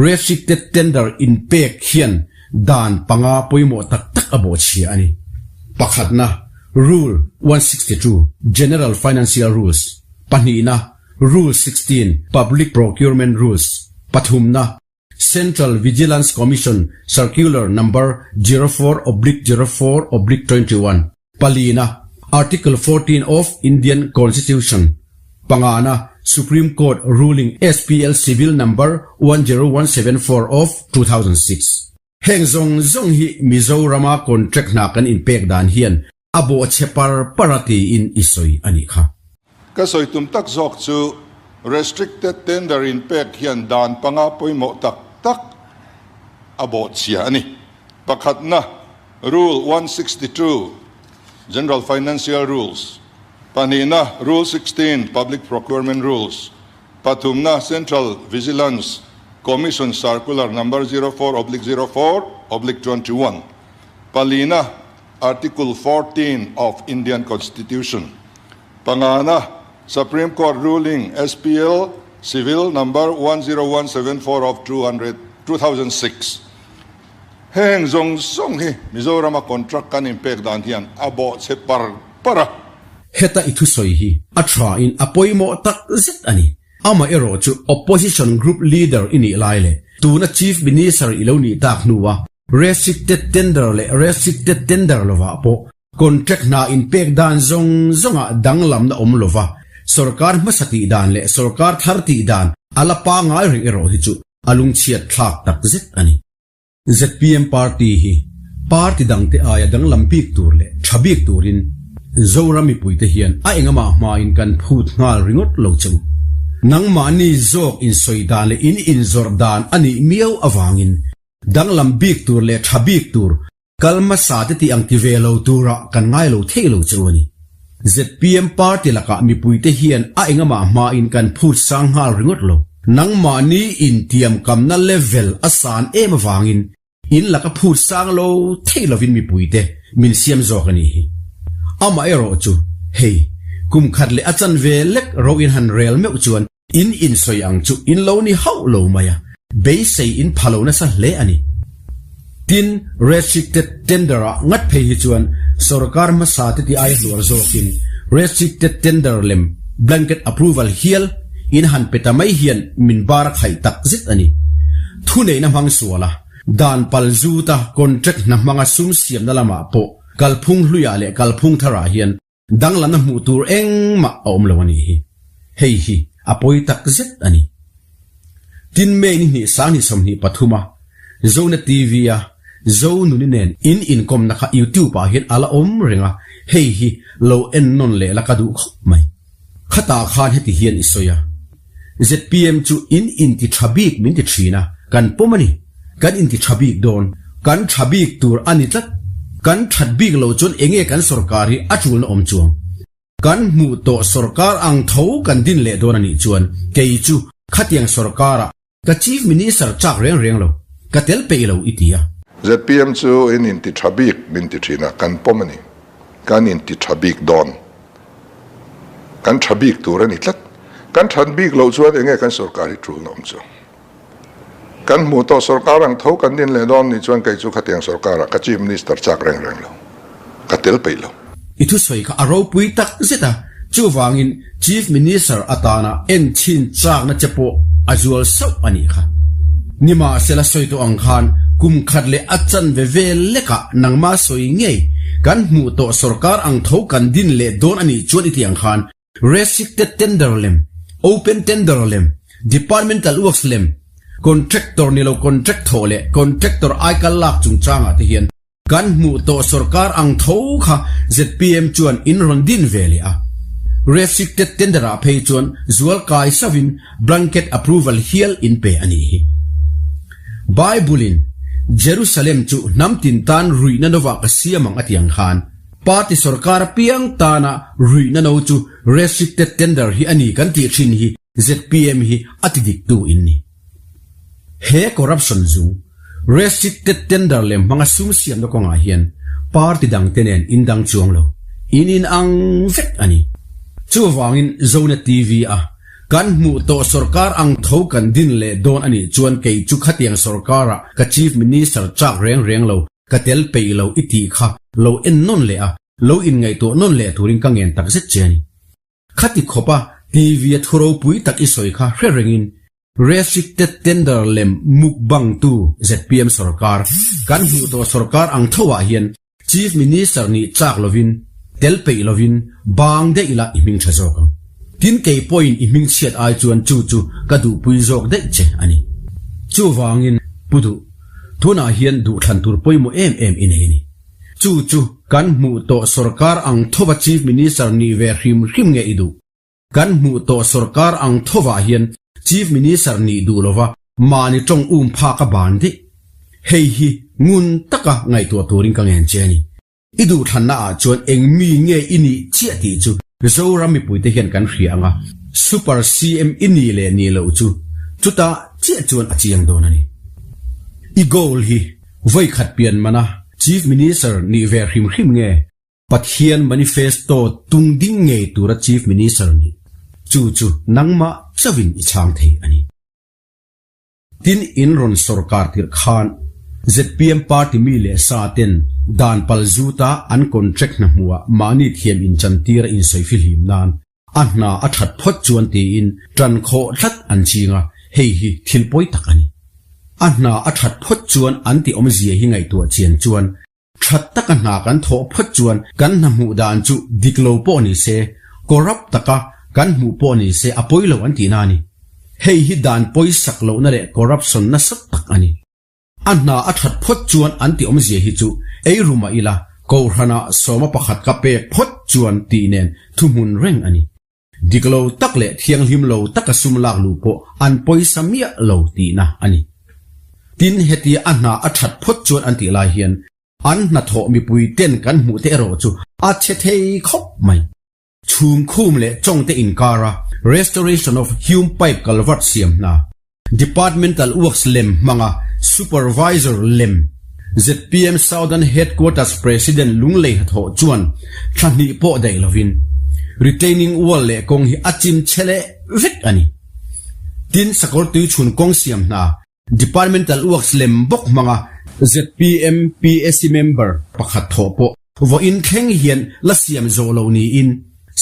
Restricted tender inpek hian dan panga pawimawh tak tak a bawhchhia a ni. Pakhatna, Rule 162, General Financial Rules, Pahnihna, Rule 16, Public Procurement Rules, Pathumna, Central Vigilance Commission Circular Number 04/04/21, Palina, Article 14 of Indian Constitution, Pangana, Supreme Court Ruling SPL Civil Number 10174 of 2006. Heng zawng zawng hi Mizorama contract hna kan inpek dan hian a bawh chhe par par a tiin i sawi a nih kha. Ka sawi tum tak zawk chu restricted tender inpek hian dan panga pawimawh tak tak a bawh chhia a ni. Pakhatna, Rule 162, General Financial Rules, Pahnihna, Rule 16, Public Procurement Rules, Pathumna, Central Vigilance Commission Circular Number 04/04/21, Palina, Article 14 of Indian Constitution, Pangana, Supreme Court Ruling SPL Civil Number 10174 of 2006. Heng zawng zawng hi Mizorama contract kan inpek dan hian a bawh chhe par par a. Heta i thusawi hi a tha in a pawimawh tak zet a ni. Amaherawh chu Opposition Group Leader i nih lai leh tuna Chief Minister i lo nih tak hnua restricted tender leh restricted tender lovah pawh. Contract hna inpek dan zawng zawngah danglamna awm lova, sorkar hmasa tih dan leh sorkar thar tih dan a la pangngai reng erawh hi chu a lungchhiat thlak tak zet a ni. Zpm party hi party dangte aia danglam bik tur leh tha bik turin Zoram mipuite hian a engamah hmain kan phut nghal ringawt lo che u. Nangmahni zawk insawi dan leh in inzawrh dan a nih miau avangin danglam bik tur leh tha bik tur Kal hmasa te tih ang ti ve lo turah kan ngai lo theih lo chu a ni. Zpm party lakah mipuite hian a engamah hmain kan phut sang nghal ringawt lo. Nangmahni intiamkamna level a san em avangin in laka phut sang lo theih lovin mipuite min siam zawk a nih hi. Amaherawh chu hei kum khat leh a chanve lek ro in han rel meuh chuan In insawi ang chu in lo ni hauh lo mai a, beisei in pha lo nasa hle a ni. Tin, restricted tender ah ngat phei hi chuan sorkar hmasa te ti aia hluar zawkin restricted tender lem blanket approval hial in han pe ta mai hian min bar a khaih tak zet a ni. Thuneihna hmang sual a, dan pal zuta contract hna hmanga sum siamna lamah pawh kalphung hluiah leh kalphung tharah hian Danglamna hmuh tur engmah a awm lo a nih hi. Hei hi a pawi tak zet a ni. Tin May ni hnih sang ni 23 a Zona TV a Zonuni nen in inkawmna kha YouTube ah hian a la awm reng a, hei hi lo en nawn leh la ka duh khawp mai. Khatah khan heti hian i sawi a. Zpm chu in inti tha bik min ti thin a, kan pawm a ni. Kan inti tha bik dawn. Kan tha bik tur a ni tlat. Kan that bik lo chuan enge kan sorkar hi a tulna awm chuang. Kan hmuh tawh sorkar ang tho kan din leh dawn a nih chuan kei chu khatiang sorkarah Ka Chief Minister chak reng reng lo, ka tel peih lo i ti a. Zpm chu in inti tha bik min ti thin a, kan pawm a ni. Kan inti tha bik dawn. Kan tha bik tur a ni tlat. Kan that bik loh chuan enge kan sorkar hi tulna awm chu. Kan hmuh tawh sorkar ang tho kan din leh dawn nih chuan kei chu khatiang sorkarah ka Chief Minister chak reng reng lo. Ka tel peih lo. I thusawi kha a ropui tak zet a, chuvangin Chief Minister atana en chhin chakna che pawh a zual sauh a nih kha. Nimahsela sawi tawh ang khan kum khat leh a chanve vel lekah nangmah sawi ngei kan hmuh tawh sorkar ang tho kan din leh dawn a nih chuan i tih ang khan Restricted tender lem, open tender lem, departmental works lem, contractor ni lo contract thawh leh contractor aikal lak chungchangah te hian Kan hmuh tawh sorkar ang tho kha zpm chuan in rawn din ve leh a. Restricted tender ah phei chuan zual kai sauhin blanket approval hial in pe a nih hi. Bible in Jerusalem chu hnam tin tan ruihna novah ka siam ang a ti ang khan party sorkar apiang tana ruihna no chu restricted tender hi a ni kan tih thin hi zpm hi a ti dik tu in ni. He corruption zung, restricted tender lem hmanga sum siamna kawngah hian party dangte nen indang chuang lo, in inang vek a ni. Chuvangin Zonet TV a kan hmuh tawh sorkar ang tho kan din leh dawn a nih chuan kei chu khatiang sorkarah ka Chief Minister chak reng reng lo, ka tel peih lo i tih kha lo en nawn leh a, lo inngaihtuah nawn leh turin ka ngen takzet che a ni. Khati khawpa TV a thu ropui tak i sawi kha hre rengin Restricted tender lem mukbang tu zpm sorkar kan hmuh tawh sorkar ang tho ah hian Chief Minister nih chak lovin tel peih lovin bang daih ila i hming tha zawk ang. Tin kei pawhin i hming chhiat ai chuan chu chu ka duhpui zawk daih che a ni. Chuvangin Pu Duh, tunah hian duhthlan tur pawimawh em em i nei a ni. Chu chu kan hmuh tawh sorkar ang thova Chief Minister nih ve hrim hrim nge i duh? Kan hmuh tawh sorkar ang thovah hian Chief Minister nih duh lova mahni tawng um phak a ban daih. Hei hi ngun taka ngaihtuah turin ka ngen che a ni. I duhthlanna ah chuan eng mi nge i nih chiah tih chu Zoram mipuite hian kan hria ang a, Super CM i nih leh nih loh chu chutah chiah chuan a chiang dawn a ni. I goal hi Vawi khat pian mana Chief Minister nih ve hrim hrim nge Pathian manifesto tung ding ngei tura Chief Minister nih chu chu nangmah chauhin i chhang thei a ni. Tin in rawn sorkar tirh khan zpm party mi leh sa ten dan pal zuta an contract hna hmuhah mahni thiam inchantir a insawi fihlim nan A hna a that phawt chuan tiin tan khawh tlat an ching a, hei hi thil pawi tak a ni. A hna a that phawt chuan an ti awmzia hi ngaihtuah chian chuan. Tha taka hna kan thawh phawt chuan kan hna hmuh dan chu dik lo pawh ni se, corrupt taka kan hmuh pawh ni se a pawi lo an tihna a ni. Hei hi dan pawisak lohna leh corruption nasa tak a ni. A hna a that phawt chuan an ti awmzia hi chu ei ru mah ila, Kohhranah sawma pakhat ka pek phawt chuan tih nen thuhmun reng a ni. Dik lo tak leh thianghlim lo taka sum lak luh pawh an pawisa miah lo tihna a ni. Tin, hetia a hna a that phawt chuan an tih lai hian an hnathawh mipui ten kan hmuh te erawh chu a chhe thei khawp mai. Chhungkhum leh chawngte inkara Restoration of Hume Pipe Culvert siam hna Departmental Works lem hmanga Supervisor lem zpm Southern Headquarters President Lunglei hnathawh chuan thla hnih pawh daih lovin retaining wall leh kawng hi a chim chhe leh vek a ni. Tin, sakawr tuichhun kawng siam hna Departmental Works lem bawk hmanga zpm PAC member pakhat thawh pawh vawiin thleng hian la siam zawh lo niin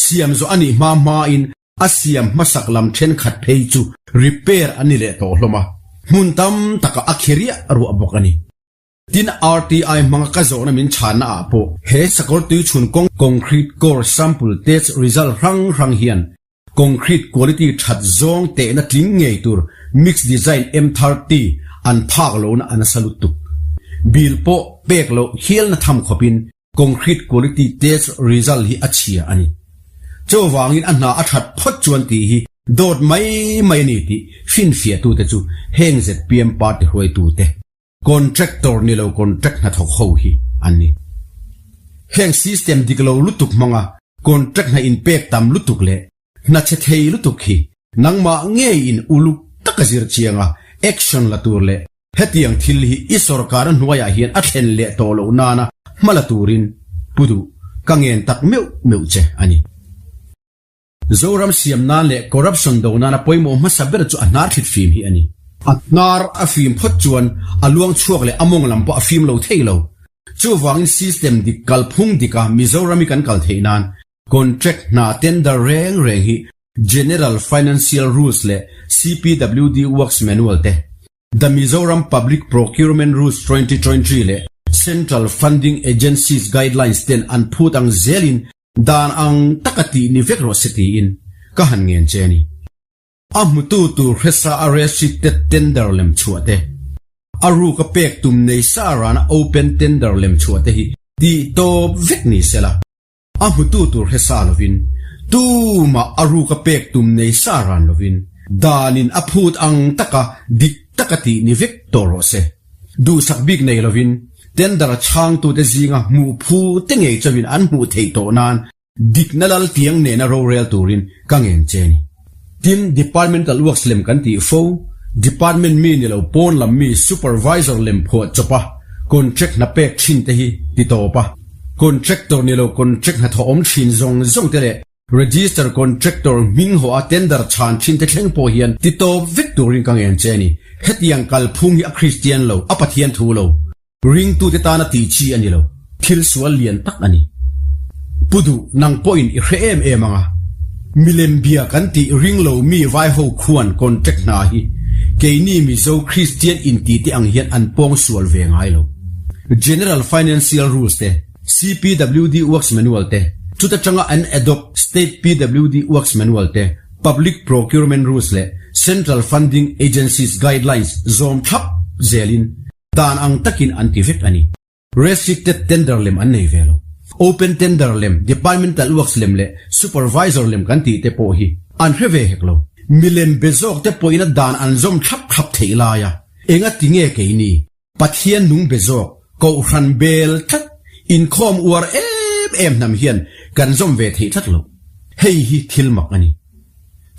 siam zawh a nih hma hmain A siam hmasak lam thenkhat phei chu repair an ni leh tawh hlawm a, hmun tam takah a khi riah ruah bawk a ni. Tin, RTI hmanga ka zawhna min chhanna ah pawh he sakawr tuichhun kawng concrete core sample test result hrang hrang hian concrete quality that zawng tehna tling ngei tur mix design M30 an phak lohna a nasa lutuk. Bill pawh pek loh hialna tham khawpin Concrete quality test result hi a chhia a ni. Chuvangin a hna a that phawt chuan tih hi dawt mai mai a ni tih finfiahtute chu heng zpm party hruaitute, contractor ni lo contract hnathawk ho hi an ni. Heng system dik lo lutuk hmanga contract hna inpek tam lutuk leh hna chhe thei lutuk hi nangmah ngeiin uluk taka zir chianga action la tur leh Hetiang thil hi i sorkar hnuaiah hian a thlen leh tawh loh nana hma la turin pu duh ka ngen tak meuh meuh che a ni. Zoram siam nan leh corruption do nana pawimawh hmasa ber chu a hnar thlit fim hi a ni. A hnar a fim phawt chuan a luang chhuak leh a mawng lam pawh a fim lo thei lo. Chuvangin system dik kalphung dika Mizoram hi kan kal theih nan contract hna tender reng reng hi General Financial Rules leh CPWD Works Manual te The Mizoram Public Procurement Rules 2023 leh Central Funding Agencies Guidelines ten an phut ang zelin dan ang taka tih ni vek rawh se tiin ka han ngen che a ni. A hmutu tur hresa a restricted tender lem chhuah te, a ruka pek tum nei sa rana open tender lem chhuah te hi tih tawp vek ni sela. A hmutu tur hre sa lovin, tumah a ruka pek tum nei sa ran lovin, danin a phut ang taka dik taka tih ni vek tawh rawh se. Duhsak bik nei lovin, tender a chhangtute zinga hmuh phu te ngei chauhin an hmuh theih tawh nan dikna lal tiang nena rorel turin ka ngen che ni. Tin, Departmental Works lem kan tih fo, Department mi ni lo pawn lam mi Supervisor lem phuah chawp a contract hna pek thin te hi ti tawp a, Contractor ni lo contract hna thawh awm thin zawng zawng te leh Register Contractor hming hawh a tender chhan thin te thleng pawh hian ti tawp vek turin ka ngen che a ni. Hetiang kalphung hi a Kristian lo, a Pathian thu lo. Ringtute tana tih chi a ni lo, thil sual lian tak a ni. Pu duh, nang pawhin i hre em em ang a. Milem bia kan tih ring lo mi vai ho khuan contract hna hi keini Mizo Kristian inti te ang hian an pawng sual ve ngai lo. General Financial Rules te, CPWD Works Manual te, chuta tanga an adopt State PWD Works Manual te, Public Procurement Rules leh Central Funding Agencies Guidelines zawm thlap zelin Dan ang takin an ti vek a ni. Restricted tender lem an nei ve lo. Open tender lem, departmental works lem leh supervisor lem kan tih te pawh hi an hre ve hek lo. Milem be zawk te pawhin a dan an zawm thlap thlap theih lai a, enga ti nge keini Pathian nung be zawk, Kohhran bel tlat, inkhawm uar em em hnam hian kan zawm ve theih tlat lo. Hei hi thil mak a ni.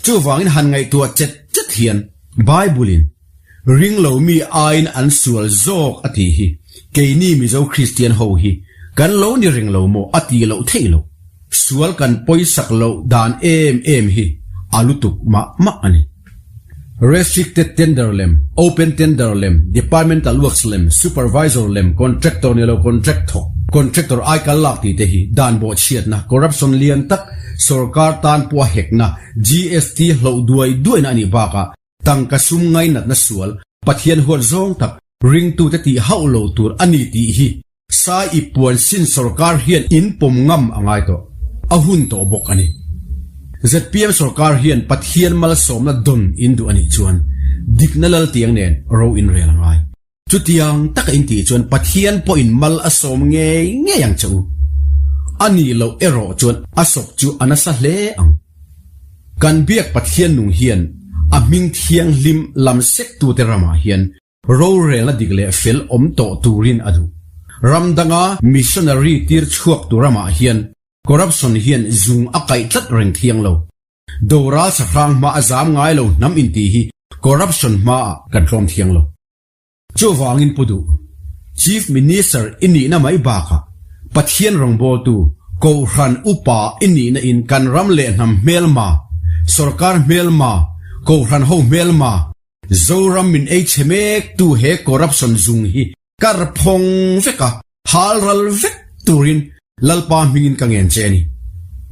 Chuvangin han ngaihtuah chet chet hian Bible-in Ring lo mi aiin an sual zawk a tih hi keini Mizo Kristian ho hi kan lo ni reng lo maw a tih loh theih loh. Sual kan pawisak loh dan em em hi a lutuk mah mah a ni. Restricted tender lem, open tender lem, departmental works lem, supervisor lem, contractor ni lo contract thawk, contractor aikal lak tih te hi dan bawhchhiatna, corruption lian tak, sorkar tan pawha hekna, GST hloh duai duaina a nih bakah Tangka sum ngainatna sual, Pathian huat zawng tak ringtute tih hauh lo tur a ni tih hi Sai i puan sin sorkar hian in pawm ngam a ngai tawh. A hun tawh bawk a ni. Zpm sorkar hian Pathian malsawmna dawn in duh a nih chuan dikna laltiang nen ro in rel a ngai. Chutiang taka in tih chuan Pathian pawhin mal a sawm ngei ngei ang che u. A nih loh erawh chuan a sawp chu a nasa hle ang. Kan biak Pathian nung hian a hming thianghlim lam sektute ramah hian Rorelna dik leh fel awm tawh turin a duh. Ram danga missionary tir chhuak tu ramah hian corruption hian zung a kaih tlat reng thiang lo. Doral sahrang hma a zam ngai lo hnam inti hi corruption hmaah kan tlawm thiang lo. Chuvangin pu duh, Chief Minister i nihna mai bakah Pathian rawngbawltu, Kohhran upa i nihna in kan ram leh hnam hmelma, sorkar hmelma, Kohhran ho hmelma, Zoram min ei chhe mek tu he corruption zung hi kar phawng vek a, hal ral vek turin Lalpa hmingin ka ngen che a ni.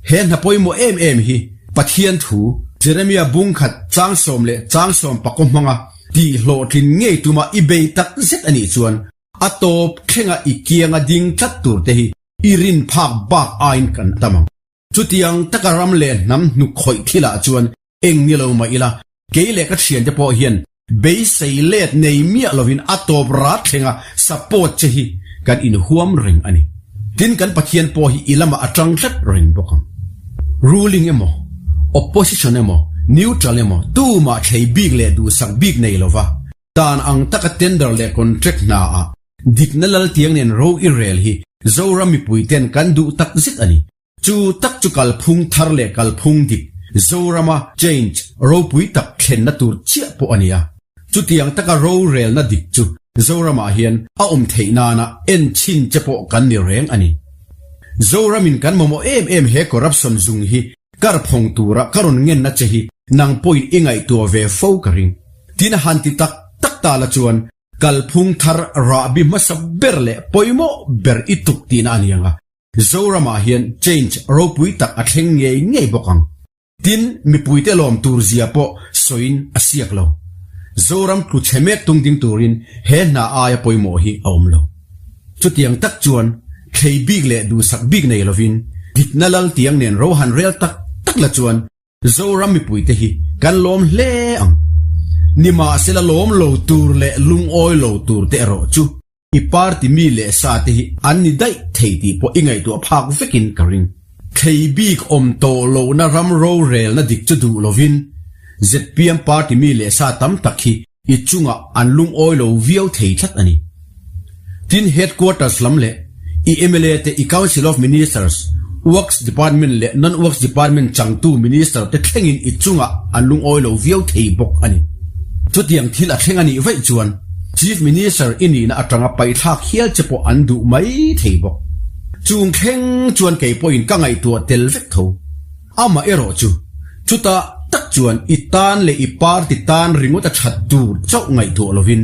He hna pawimawh em em hi Pathian thu Jeremia bungkhat changsawm leh changsawm pakaw hmanga tih hlawhtlin ngei tuma i bei tak zet a nih chuan a tawp thlenga i kianga ding tlat tur te hi i rin phak bak aiin kan tam ang. Chutiang taka ram leh hnam hnuk khawih thilah chuan Eng ni lo mah ila, kei leh ka thiante pawh hian beisei let nei miah lovin a tawp rat thlenga support che hi kan inhuam reng a ni. Tin, kan Pathian pawh hi i lamah a tang tlat reng bawk ang. Ruling emaw, opposition emaw, neutral emaw tumah thlei bik leh duhsak bik nei lova dan ang taka tender leh contract hna ah dikna laltiang nen ro i rel hi Zoram mipuiten kan duh takzet a ni. Chu tak chu kalphung thar leh kalphung dik, Zorama change ropui tak thlenna tur chiah pawh a ni a. Chutiang taka rorelna dik chu Zoramah hian a awm theih nana en chhin che pawh kan ni reng a ni. Zoramin kan mamawh em em he corruption zung hi kar phawng tura ka rawn ngenna che hi nang pawhin i ngaihtuah ve fo ka ring. Tin han ti tak tak ta la chuan kalphung thar rahbi hmasa ber leh pawimawh ber i tuk tihna a ni ang a. Zoramah hian change ropui tak a thleng ngei ngei bawk ang. Tin, mipuite lawm tur zia pawh sawiin a siak lo. Zoram tlu chhe mek tung ding turin he hna aia pawimawh hi a awm lo. Chutiang tak chuan thlei bik leh duhsak bik nei lovin dikna lal tiang nen ro han rel tak tak la chuan Zoram mipuite hi kan lawm hle ang. Nimahsela lawm lo tur leh lungawi lo tur te erawh chu I party mi leh sa te hi an ni daih thei tih pawh i ngaihtuah phak vekin ka ring. Thlei bik awm tawh lohna ram rorelna dik chu duh lovin zpm party mi leh sa tam tak hi i chungah an lungawi lo viau thei tlat a ni. Tin headquarters lam leh i mla te i Council of Ministers, Works Department leh Non-Works Department changtu Minister te thlengin i chungah an lungawi lo viau thei bawk a ni. Chutiang thil a thleng a nih vaih chuan Chief Minister i nihna atanga paihthlak hial che pawh an duh mai thei bawk. Chung thleng chuan kei pawhin ka ngaihtuah tel vek tho. Amah erawh chu, chutah tak chuan i tan leh i party tan ringawt a that tur chauh ngaihtuah lovin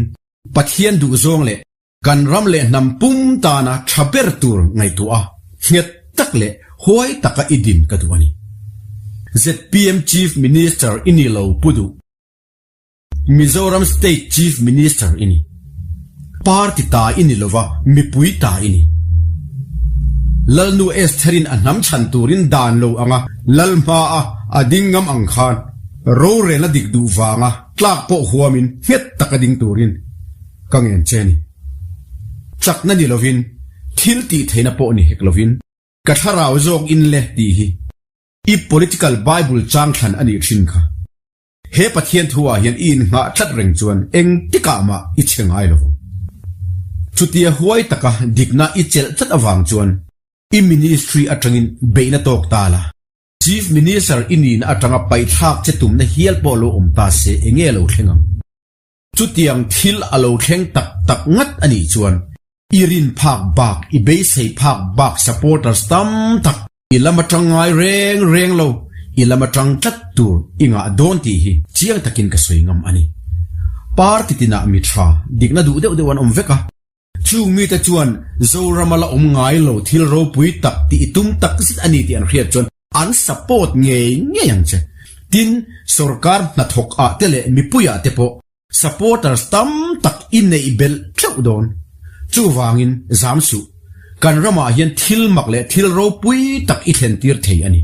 Pathian duhzawng leh kan ram leh hnam pum tana tha ber tur ngaihtuah a, nghet tak leh huai taka i din ka duh a ni. Zpm Chief Minister i ni lo pu duh. Mizoram State Chief Minister i ni. Party ta i ni lova, mipui ta i ni. Lalnu Estherin a hnam chhan turin dan lo anga lal hmaa a ding ngam ang khan rorelna dik duh vanga tlak pawh huamin nghet taka ding turin ka ngen che ni. Chakna ni lovin, thil tih theihna pawh ni hek lovin, ka thlarau zawk in le tih hi i political bible chang thlan a nih thin kha. He Pathian thu ah hian i inngah tlat reng chuan engtikah mah i chhe ngai lo vang. Chutia huai taka dikna i chelh tlat avang chuan i ministry atangin beihna tawk ta la. Chief Minister i nihna atanga paihthlak che tumna hial pawh lo awm ta se enge lo thleng ang? Chutiang thil a lo thleng tak tak ngat a nih chuan i rin phak bak, i beisei phak bak supporters tam tak i lam atang ngai reng reng lo, i lam atang tlat tur i ngah dawn tih hi chiang takin ka sawi ngam a ni. Party tinah mi tha, dikna duh deuh deuh an awm vek a. Chung mite chuan Zorama la awm ngai lo thil ropui tak tih i tum tak zet a ni tih an hriat chuan an support ngei ngei ang che. Tin, sorkar hnathawk ah te leh mipui ah te pawh supporters tam tak i neih belh tleuh dawn. Chuvangin zam suh. kan ramah hian thil mak leh thil ropui tak i thlentir thei a ni.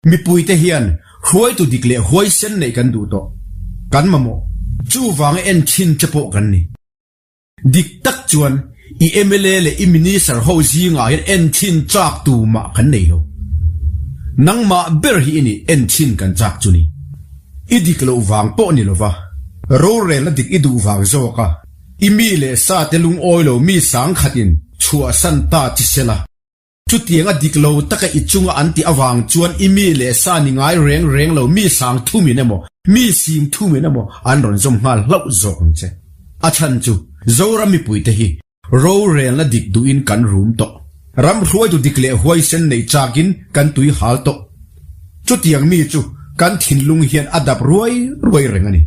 Mipuite hian hruaitu dik leh huaisen neih kan duh tawh. Kan mamawh. Chuvanga en thin che pawh kan ni. Dik tak chuan i mla leh i minister ho zingah hian en thin chak tu mah kan nei lo. Nangmah ber hi i nih en thin kan chak chu ni. I dik loh vang pawh ni lova, rorelna dik i duh vang zawk a, i mi leh sa te lungawi lo mi sangkhatin chhuahsan ta chi sela. Chutianga dik lo taka i chunga an tih avang chuan i mi leh sa ni ngai reng reng lo mi sang thumin emaw, mi sing thumin emaw an rawn zawm nghal hlauh zawk ang che. A chhan chu Zoram mipuite hi rorelna dik duhin kan rum tawh. Ram hruaitu dik leh huaisen neih chakin kan tui hal tawh. Chutiang mi chu kan thinlung hian a dap ruai ruai reng a ni.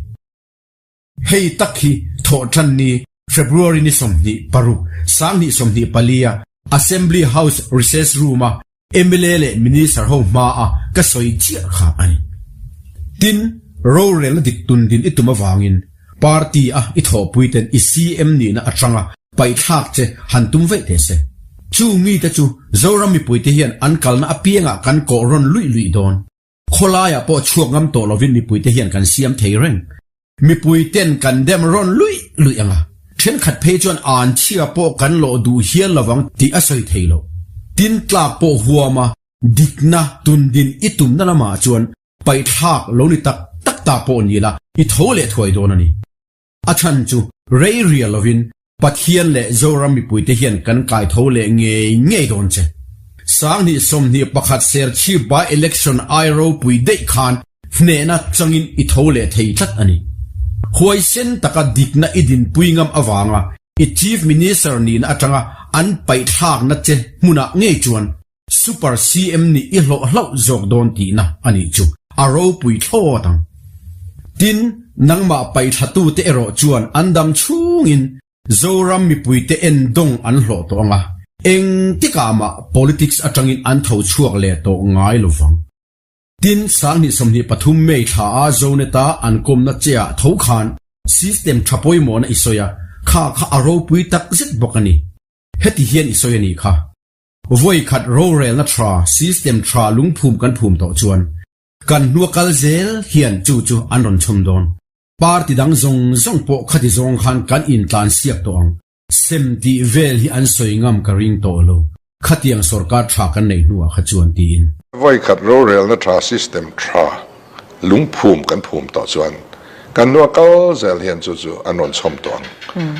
Hei tak hi thawhṭan ni February ni 26, 2024 a Assembly House Recess Room a mla leh Minister ho hma a ka sawi chiah kha a ni. Tin, rorelna dik tun din i tum avangin party a i thawhpui ten i CM nihna atanga paihthlak che han tum veih teh se. Chung mite chu Zoram mipuite hian an kalna apiangah kan kawh rawn luih luih dawn. Khawlaiah pawh chhuak ngam tawh lovin mipuite hian kan siam thei reng. Mipuiten kan dem rawn luih luih ang a, thenkhat phei chuan an chhia pawh kan lawh duh hial lovang tih a sawi thei lo. Tin tlak pawh huama dikna tundin i tumna lamah chuan paihthlak lo ni tak tak ta pawh ni la i tho leh thuai dawn a ni. A chhan chu rei rial lovin Pathian leh Zoram mipuite hian kan kai tho leh ngei ngei dawn che. 2021 Serchhip by election ai ropui daih khan hnehna changin i tho leh thei tlat a ni. Huaisen taka dikna i dinpui ngam avanga i Chief Minister nihna atanga an paihthlakna che hmunah ngei chuan Super CM nih i hlawh hlauh zawk dawn tihna a nih chu a ropui thlawt ang. Tin, nangmah paihthlatute erawh chuan an dam chhungin Zoram mipuite en dawng an hlawh tawh ang a, engtikah mah politics atangin an tho chhuak leh tawh ngai lo vang. Tin, 2023 May thla a Zoneta an kawmna che ah tho khan system tha pawimawhna i sawi a, kha kha a ropui takzet bawk a ni. Heti hian i sawi a nih kha. Vawi khat rorelna tha, system tha lungphum kan phum tawh chuan kan hnua kal zel hian chu chu an rawn chhawm dawn. Party dang zawng zawng pawh khati zawng khan kan intlan siak tawh ang. Sem tih vel hi an sawi ngam ka ring tawh lo. Khatiang sorkar tha kan neih hnuah kha chuan tiin. Vawi khat rorelna tha, system tha lungphum kan phum tawh chuan kan hnua kal zel hian chu chu an rawn chhawm tawh ang.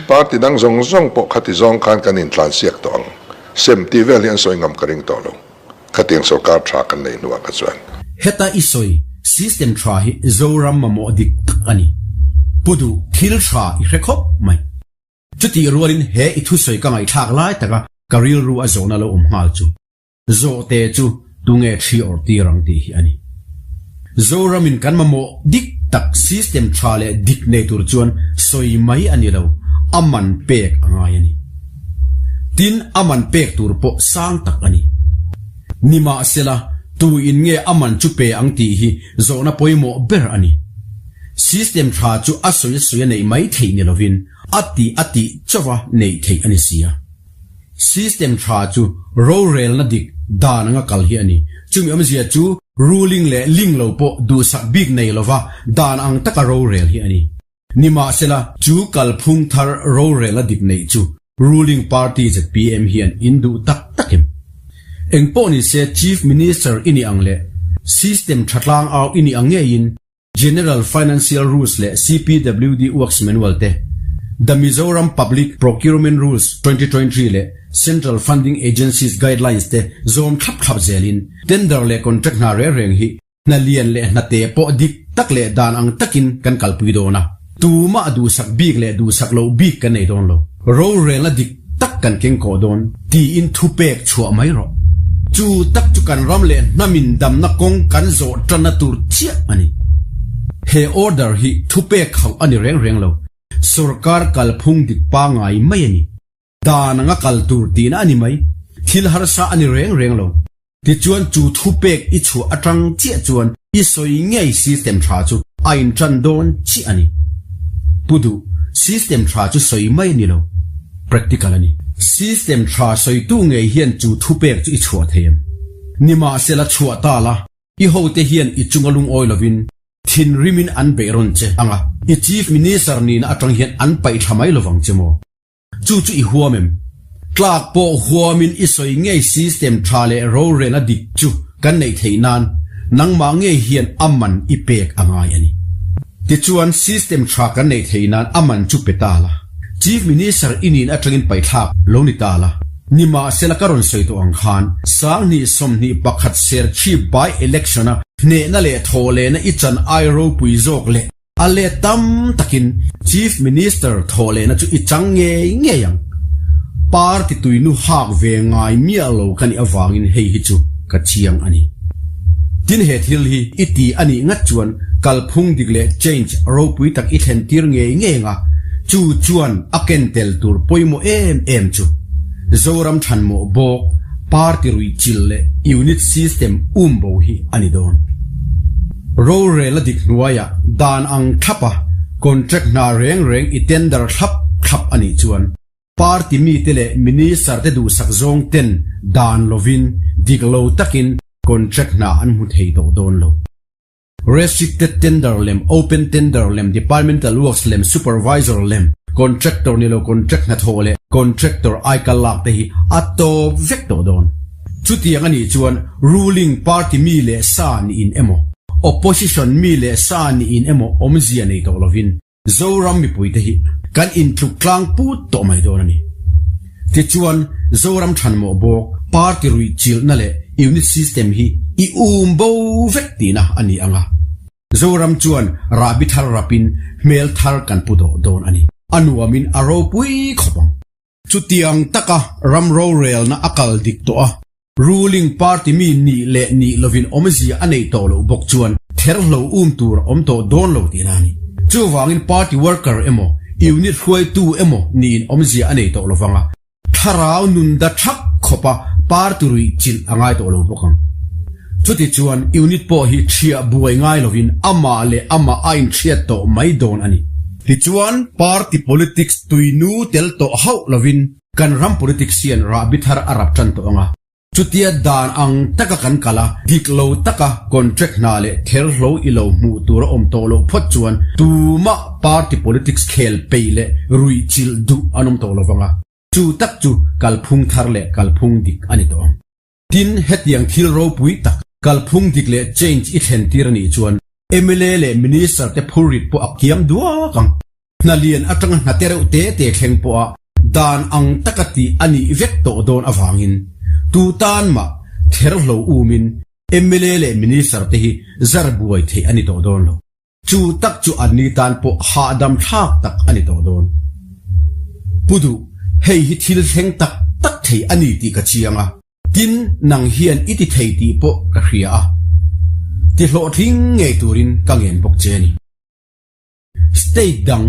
Party dang zawng zawng pawh khati zawng khan kan intlan siak tawh ang. Sem tih vel hi an sawi ngam ka ring tawh lo. Khatiang sorkar tha kan neih hnuah kha chuan. Heta i sawi system tha hi Zoram mamawh dik tak a ni. Pu duh thil tha i hre khawp mai. Chutih rualin he i thusawi ka ngaihthlak lai taka ka rilru a zawhna lo awm nghal chu. Zawhte chu tunge thli awrh tir ang tih hi a ni. Zoramin kan mamawh dik tak system tha leh dik nei tur chuan sawi mai a ni lo, a man pek a ngai a ni. Tin, a man pek tur pawh sang tak a ni. Nimahsela, tu in nge a man chu pe ang tih hi zawhna pawimawh ber a ni. System tha chu a sawi a sawi a neih mai theih ni lovin a tih a tih chauha neih theih a ni si a. System tha chu rorelna dik dan anga kal hi a ni. Chumi awmzia chu ruling leh ling lo pawh duhsak bik nei lova dan ang taka rorel hi a ni. Nimahsela, chu kalphung thar rorelna dik neih chu ruling party zpm hian in duh tak tak em? Engpawh nise Chief Minister i nih ang leh system tha tlang au i nih ang ngeiin General Financial Rules leh CPWD Works Manual te, The Mizoram Public Procurement Rules 2023 leh Central Funding Agencies Guidelines te zawm thlap thlap zelin tender leh contract hna reng reng hi hna lian leh hna te pawh dik tak leh dan ang takin kan kalpui dawn a, tumah duhsak bik leh duhsak loh bik kan nei dawn lo. Rorelna dik tak kan keng kawh dawn tiin thupek chhuah mai rawh. Chu tak chu kan ram leh hnamin damna kawng kan zawh tanna tur chiah a ni. He order hi thupek khauh a ni reng reng lo, sorkar kalphung dik pangngai mai a ni. Dan anga kal tur tihna a ni mai, thil harsa a ni reng reng lo. Tichuan chu thupek i chhuah atang chiah chuan i sawi ngei system tha chu a intan dawn chiah a ni. Pu duh, system tha chu sawi mai a ni lo, practical a ni. System tha sawitu ngei hian chu thupek chu i chhuah thei em? Nimahsela chhuah ta la, i hote hian i chunga lungawi lovin thinrimin an beih rawn che ang a, i Chief Minister nihna atang hian an paih thla mai lovang che maw? Chu chu i huam em? Tlak pawh huamin i sawi ngei system tha leh rorelna dik chu kan neih theih nan nangmah ngei hian a man i pek a ngai a ni. Tichuan system tha kan neih theih nan a man chu pe ta la. Chief Minister i nin atangin paihthlak lo ni ta la. Nimahsela ka rawn sawi tawh ang khan 2021 Serchhip by election a hnehna leh thawhlehna i chan ai ropui zawk leh A let tam takin Chief Minister thawhlehna chu i chang ngei ngei ang. Party tuinu hak ve ngai miah lo ka nih avangin hei hi chu ka chiang a ni. Tin he thil hi i ti a nih ngat chuan kalphung dik leh change ropui tak i thlen tir ngei ngei ang a, chu chuan a ken tel tur pawimawh em em chu Zoram thanmawh bawk party ruihchilh leh unit system umbo hi a ni dawn. Rorel a dik hnuaiah dan ang thlap a contract hna reng reng i tender thlap thlap a nih chuan party mite leh minister te duhsak zawng ten dan lovin dik lo takin contract hna an hmu thei tawh dawn lo. Restricted tender lem, open tender lem, departmental works lem, supervisor lem, contractor ni lo contract hnathawh leh contractor aikal lak te hi a tawp vek tawh dawn. Chutiang a nih chuan ruling party mi leh sa niin emaw, opposition mi leh sa niin emaw awmzia nei tawh lovin Zoram mipuite hi kan intluk tlang put tawh mai dawn a ni. Tichuan, Zoram thanmawh bawk party ruih chilhna leh unit system hi i um bo vek tihna a ni ang a. Zoram chuan rahbi thar rapin hmel thar kan pu tawh dawn a ni. A nuamin a ropui khawp ang. Chutiang taka ram rorelna a kal dik tawh a, ruling party mi nih leh nih lovin awmzia a neih tawh loh bawk chuan therhlo um tur a awm tawh dawn lo tihna a ni. Chuvangin party worker emaw, unit hruaitu emaw niin awmzia a nei tawh lovang a, thlarau nun da thak khawpa party ruih chilh a ngai tawh lo bawk ang. Chutichuan unit pawh hi thiah buai ngai lovin amah leh amah a inhriat tawh mai dawn a ni. Tichuan party politics tuinu tel tawh hauh lovin kan ram politics hian rahbi thar a rap tan tawh ang a. Chutia dan ang taka kan kal a, dik lo taka contract hna leh therhlo i lo hmuh tur a awm tawh loh phawt chuan tumah party politics khel peih leh ruihchilh duh an awm tawh lovang a. Chu tak chu kalphung thar leh kalphung dik a ni tawh ang. Tin, hetiang thil ropui tak, kalphung dik leh change i thlen tir a nih chuan mla leh Minister te phurrit pawh a kiam duak ang. Hna lian atanga hna te reuh te te thleng pawha dan ang taka tih a nih vek tawh dawn avangin tu tan mah therhlo umin mla leh Minister te hi zar buai theih a ni tawh dawn lo. Chu tak chu anni tan pawh hahdam thlak tak a ni tawh dawn. Pu Duh, hei hi thil thleng tak tak thei a ni tih ka chiang a, tin nang hian i ti thei tih pawh ka hria a, ti hlawhtling ngei turin ka ngen bawk che a ni. State dang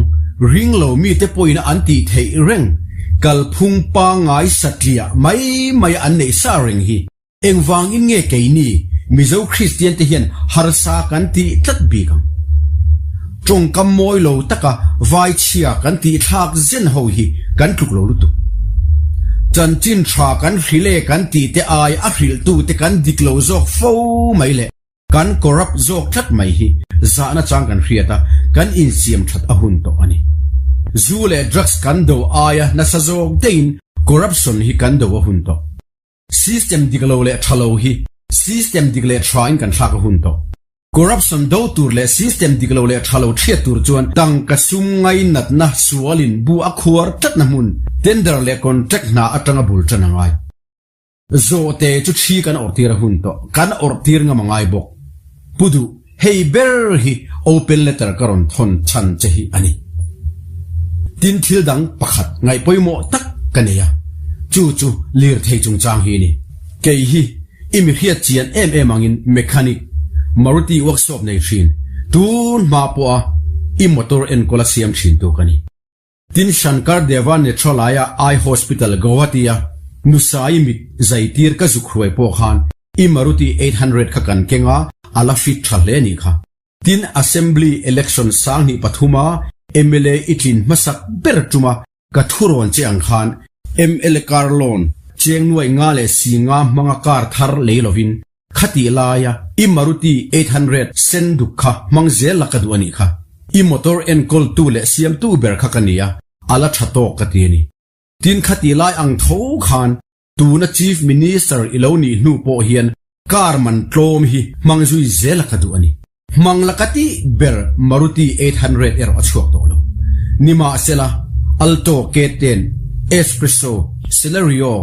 ring lo mite pawhin an tih theih reng kalphung pangngai satliah mai mai an neih sa reng hi. Engvangin nge keini Mizo Kristian te hian harsa kan tih tlat bik ang? Tawngkam mawi lo taka vai chhia kan tih thlak zen ho hi kan tluk lo lutuk. Chanchin tha kan hrilh e kan tih te ai a hrilhtu te kan dik lo zawk fo mai leh kan corrupt zawk tlat mai hi zahna chang kan hriat a, kan insiam that a hun tawh a ni. Zu leh drugs kan do aia nasa zawk deihin corruption hi kan do a hun tawh. System dik lo leh tha lo hi system dik leh tha in kan thlak a hun tawh. Corruption do tur leh system dik lo leh tha lo thiat tur chuan tangka sum ngainatna sualin bu a khuar tlatna hmun tender leh contract hna atanga bul tan a ngai. Zawhte chu thi kan awrh tir a hun tawh. Kan awrh tir ngam a ngai bawk. Pu Duh, hei ber hi open letter ka rawn thawn chhan che hi a ni. Tin thil dang pakhat ngaih pawimawh tak ka nei a, chu chu lirthei chungchang hi a ni. Kei hi i mi hriat chian em em angin mechanic, Maruti workshop nei thin, tun hma pawha i motor enkawl a siam thintu ka ni. Tin Shankar Deva Nethralaya Eye Hospital Guwahati-a Nusai mit zaitir ka zuk hruai pawh khan i Maruti 800 kha kan keng a, a la fit tha hle nih kha. Tin Assembly Election 2003 a mla i tlin hmasak ber tuma ka thurawn che ang khan. Mla car loan cheng nuai nga leh si nga hmanga car thar lei lovin Khatih laia i Maruti 800 sen duk kha hmang zel la ka duh a nih kha. I motor enkawltu leh siamtu ber kha ka ni a, a la tha tawk ka ti a ni. Tin khatih lai ang tho khan tuna Chief Minister i lo nih hnu pawh hian car man tlawm hi hmang zui zel la ka duh a ni. Hmang la ka tih ber Maruti 800 erawh a chhuak tawh lo. Nimahsela, Alto K10, S-Presso, Celerio,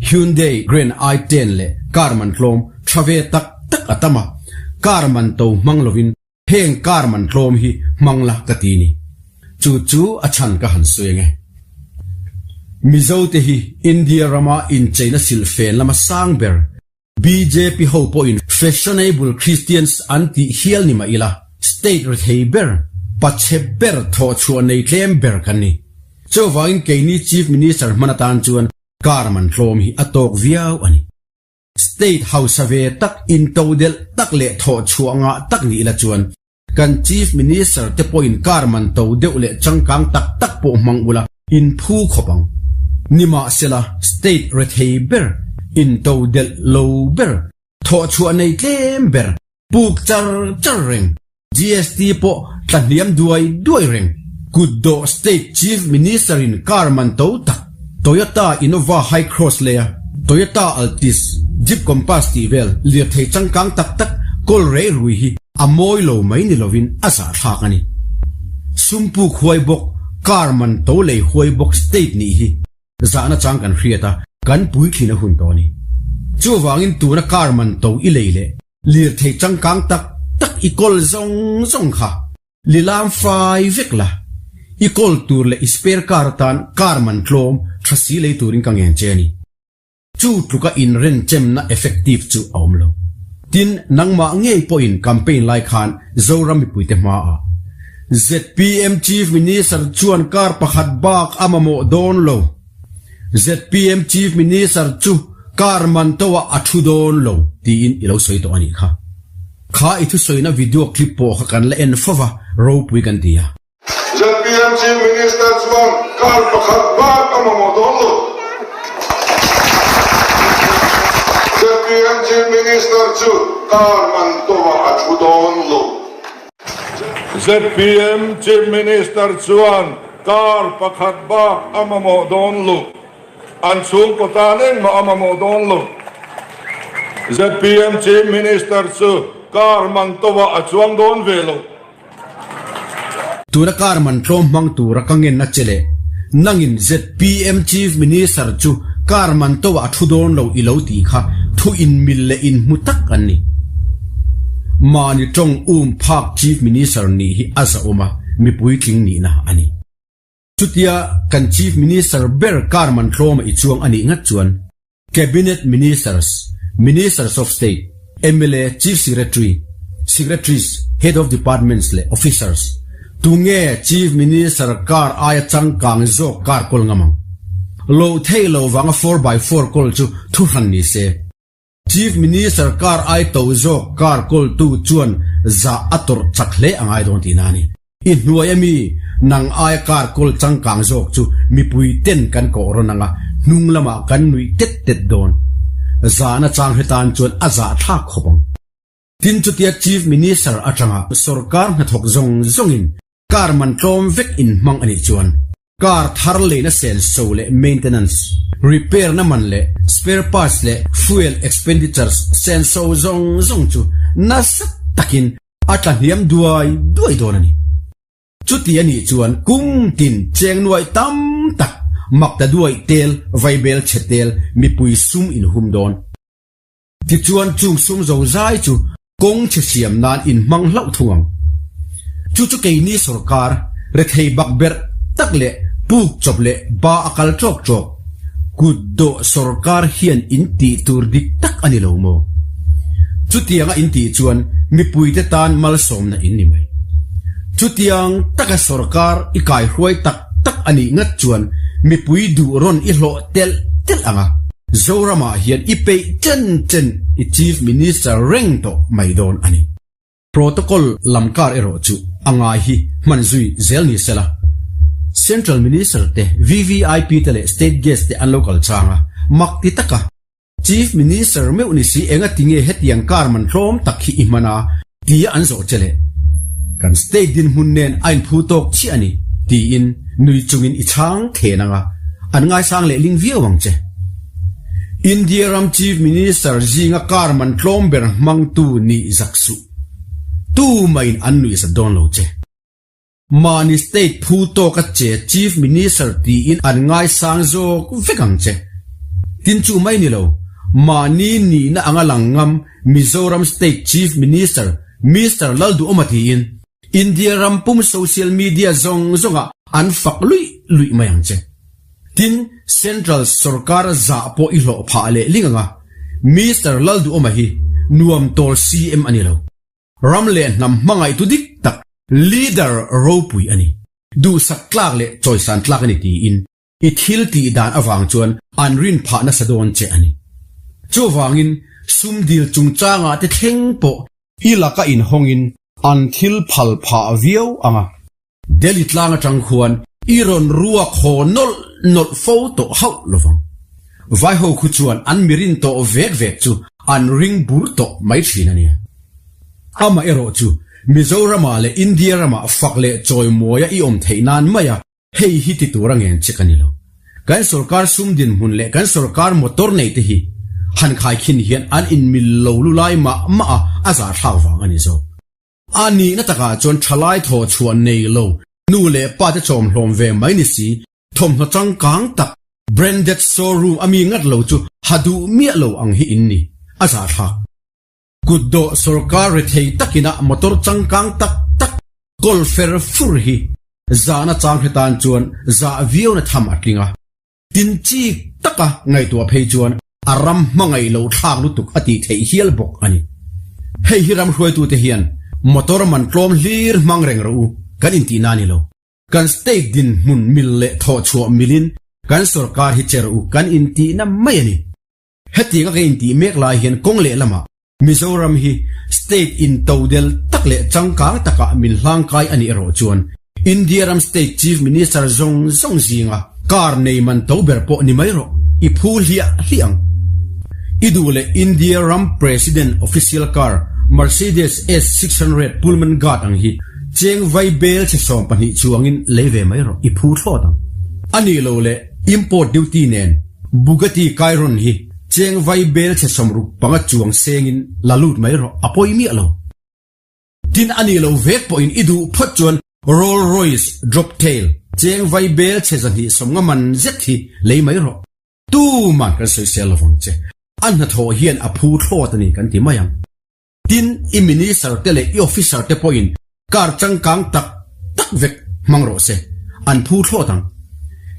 Hyundai Grand i10 leh car man tlawm tha ve tak tak a tam a, car man to hmang lovin heng car man tlawm hi hmang la ka ti ni. Chu chu a chhan ka han sawi ange. Mizote hi India rama incheina silfen lama sang ber Bjp ho pawhin fashionable Christians an tih hial ni mah ila, state rethei ber, pachhe ber thawhchhuah nei tlem ber kan ni. Chuvangin keini Chief Minister hman atan chuan car man tlawm hi a tawk viau a ni. State hausa ve tak, intodelh tak leh thawhchhuah ngah tak ni ila chuan Kan Chief Minister te pawhin car man to deuh leh changkang tak tak pawh hmang ula in phu khawp ang. Nimahsela, state rethei ber, into delh lo ber, thawhchhuah nei tlem ber, puk char char reng, GST pawh tla hniam duai duai reng, kutdawh state Chief Minister in car man to tak, Toyota Innova Hycross leh a Toyota Altis, Jeep Compass tih vel lirthei changkang tak tak kawl rei rui hi a mawi lo mai ni lovin a zahthlak a ni. Sumpuk huai bawk, car man to lei huai bawk state nih hi zahna chang kan hriat a, kan puithlin a hun tawh a ni. Chuvangin tuna car man to i lei leh lirthei changkang tak tak i kawl zawng zawng kha Lilam fai vek la, i kawl tur leh i spare car atan car man tlawm tha si lei turin ka ngen che a ni. Chu tluka inrenchemna effective chu a awm lo. Tin, nangmah ngei pawhin campaign lai khan Zoram mipuite hmaah zpm Chief Minister chuan car pakhat bak a mamawh dawn lo. Zpm Chief Minister chu car man to ah a thu dawn lo tiin i lo sawi tawh a nih kha. Kha i thusawina video clip pawh kha kan la en fo va, ropui kan ti a. Zpm Chief Minister chuan car pakhat bak a mamawh dawn lo. Zpm Chief Minister chu car man to ah a thu dawn lo. Zpm Chief Minister chuan car pakhat bak a mamawh dawn lo. An chhungkaw tan engmah a mamawh dawn lo. Zpm Chief Minister chu car man to ah a chuang dawn ve lo. Tuna car man tlawm hmang tura ka ngenna che leh nangin zpm Chief Minister chu car man to ah a thu dawn lo i lo tih kha thu inmil leh inhmu tak an ni. Mahni tawng um phak Chief Minister nih hi a zahawm a, mipui tling nihna a ni. Chutia kan Chief Minister ber car man tlawma i chuang a nih ngat chuan Cabinet Ministers, Ministers of State, mla, Chief Secretary, Secretaries, Head of Departments leh Officers, tunge Chief Minister car aia changkang zawk car kawl ngam ang? Loh theih loh vanga four by four kawl chu thuhran ni se. Chief Minister car ai to zawk car kawltu chuan zah a tawrh chak hle a ngai dawn tihna a ni. I hnuai ami nang aia car kawl changkang zawk chu mipui ten kan kawh rawn anga hnung lamah kan nuih tet tet dawn. Zahna chang hetan chuan a zahthlak khawp ang. Tin chutia Chief Minister atanga sorkar hnathawk zawng zawngin car man tlawm vek in hmang a nih chuan Car thar leina senso leh maintenance, repair na man leh spare parts leh fuel expenditures senso zawng zawng chu nasa takin a tla hniam duai duai dawn a ni. Chuti a nih chuan kum tin cheng nuaih tam tak makta duaih tel, vaibel chhe tel mipui sum inhum dawn. Tichuan chung sum zo zai chu kawng chhe siam nan in hmang hlauh thung ang. Chu chu keini sorkar rethei bak berh tak leh puk chawp leh ba a kal tawk tawk kut dawh sorkar hian in tih tur dik tak a ni lo maw? Chutianga in tih chuan mipuite tan malsawmna in ni mai. Chutiang taka sorkar i kaihruai tak tak a nih ngat chuan mipui duh rawn i hlawh telh telh ang a. Zoramah hian i peih chen chen i Chief Minister reng tawh mai dawn a ni. Protocol lam kar erawh chu a ngai hi hman zui zel ni sela. Central Minister te, VVIP te leh State Guest te an lo kal chang a, mak ti taka Chief Minister meuh ni si enga tinge hetiang car man tlawm tak hi i hman a tia an zawh che leh kan state dinhmun nen a inphu tawk chiah a ni tiin nui chungin i chhang then ang a, an ngaisang leh ling viau ang che. India ram Chief Minister zinga car man tlawm ber hmangtu nih zak suh. Tumahin an nuihzat dawn lo che. Mahni state phu tawka che Chief Minister tiin an ngaisang zawk vek ang che. Tin chu mai ni lo, mahni nihna anga lang ngam Mizoram State Chief Minister Mister Lalduhawma tiin India ram pum social media zawng zawngah an fak luih luih mai ang che. Tin, Central sorkar zah pawh i hlawh phah leh ling anga Mister Lalduhawma hi nuam tawl CM a ni lo. Ram leh hnam hmangaihtu dik tak leader ropui a ni. Duhsak tlak leh chawisan tlak a ni tiin i thil tih dan avang chuan an rin phah nasa dawn che a ni. Chuvangin sum dil chungchangah te thleng pawh i laka inhawngin an thil phal phah viau ang a. Delhi tlang atang khuan i rawn ruak haw nawlh nawlh fo tawh hauh lovang. Vaiho khu chuan an mirin tawh vek vek chu an ring bur tawh mai thin a nia. Amah erawh chu Mizoramah leh India ramah fak leh chawimawi a i awm theih nan mai a, hei hi ti tur a ngen che ka ni lo. Kan sorkar sum dinhmun leh kan sorkar motor nei te hi han khaikhin hian an inmil lo lulai mah mah a, a zahthlak vang a ni zawk. A nihna takah chuan thalai thaw chhuah nei lo, nu leh pa te chawmhlawm ve mai ni si, thawmhnaw changkang tak, branded showroom a mi ngat lo chu ha duh miah lo ang hi in ni, a zahthlak. Kutdawh sorkar rethei takina motor changkang tak tak kawl fer fur hi zahna chang hre tan chuan zah viauna tham a tling a. Tin chik taka ngaihtuah phei chuan a ram hmangaih loh thlak lutuk a tih theih hial bawk a ni. Hei hi ram hruaitute hian motor man tlawm hlir hmang reng rawh u kan intih na ni lo. Kan state dinhmun mil leh thawhchhuah milin kan sorkar hi che rawh u kan intihna mai a ni. Hetianga ka intih mek lai hian kawng lehlamah Mizoram hi state in todel tak leh changkang takah min hlangkai a nih erawh chuan India ram state chief minister zawng zawng zinga car nei man to ber pawh ni mai rawh, i phu hliah hliah ang. I duh leh India ram president official car Mercedes S 600 Pullman Guard ang hi cheng vai bel chhe 12 chuangin lei ve mai rawh, i phu thlawt ang. A nih loh leh import duty nen Bugatti Chiron hi Cheng vai bel chhe 65 chuang sengin la lut mai rawh, a pawi miah lo. Tin a nih lo vek pawhin i duh phawt chuan Roll Royce Droptail cheng vai bel chhe 250 man zet hi lei mai rawh. Tuman kan sawisel lovang che, a hnathawh hian a phu thlawt a ni kan ti mai ang. Tin, i minister te leh i officer te pawhin car changkang tak tak vek hmang rawh se, an phu thlawt ang.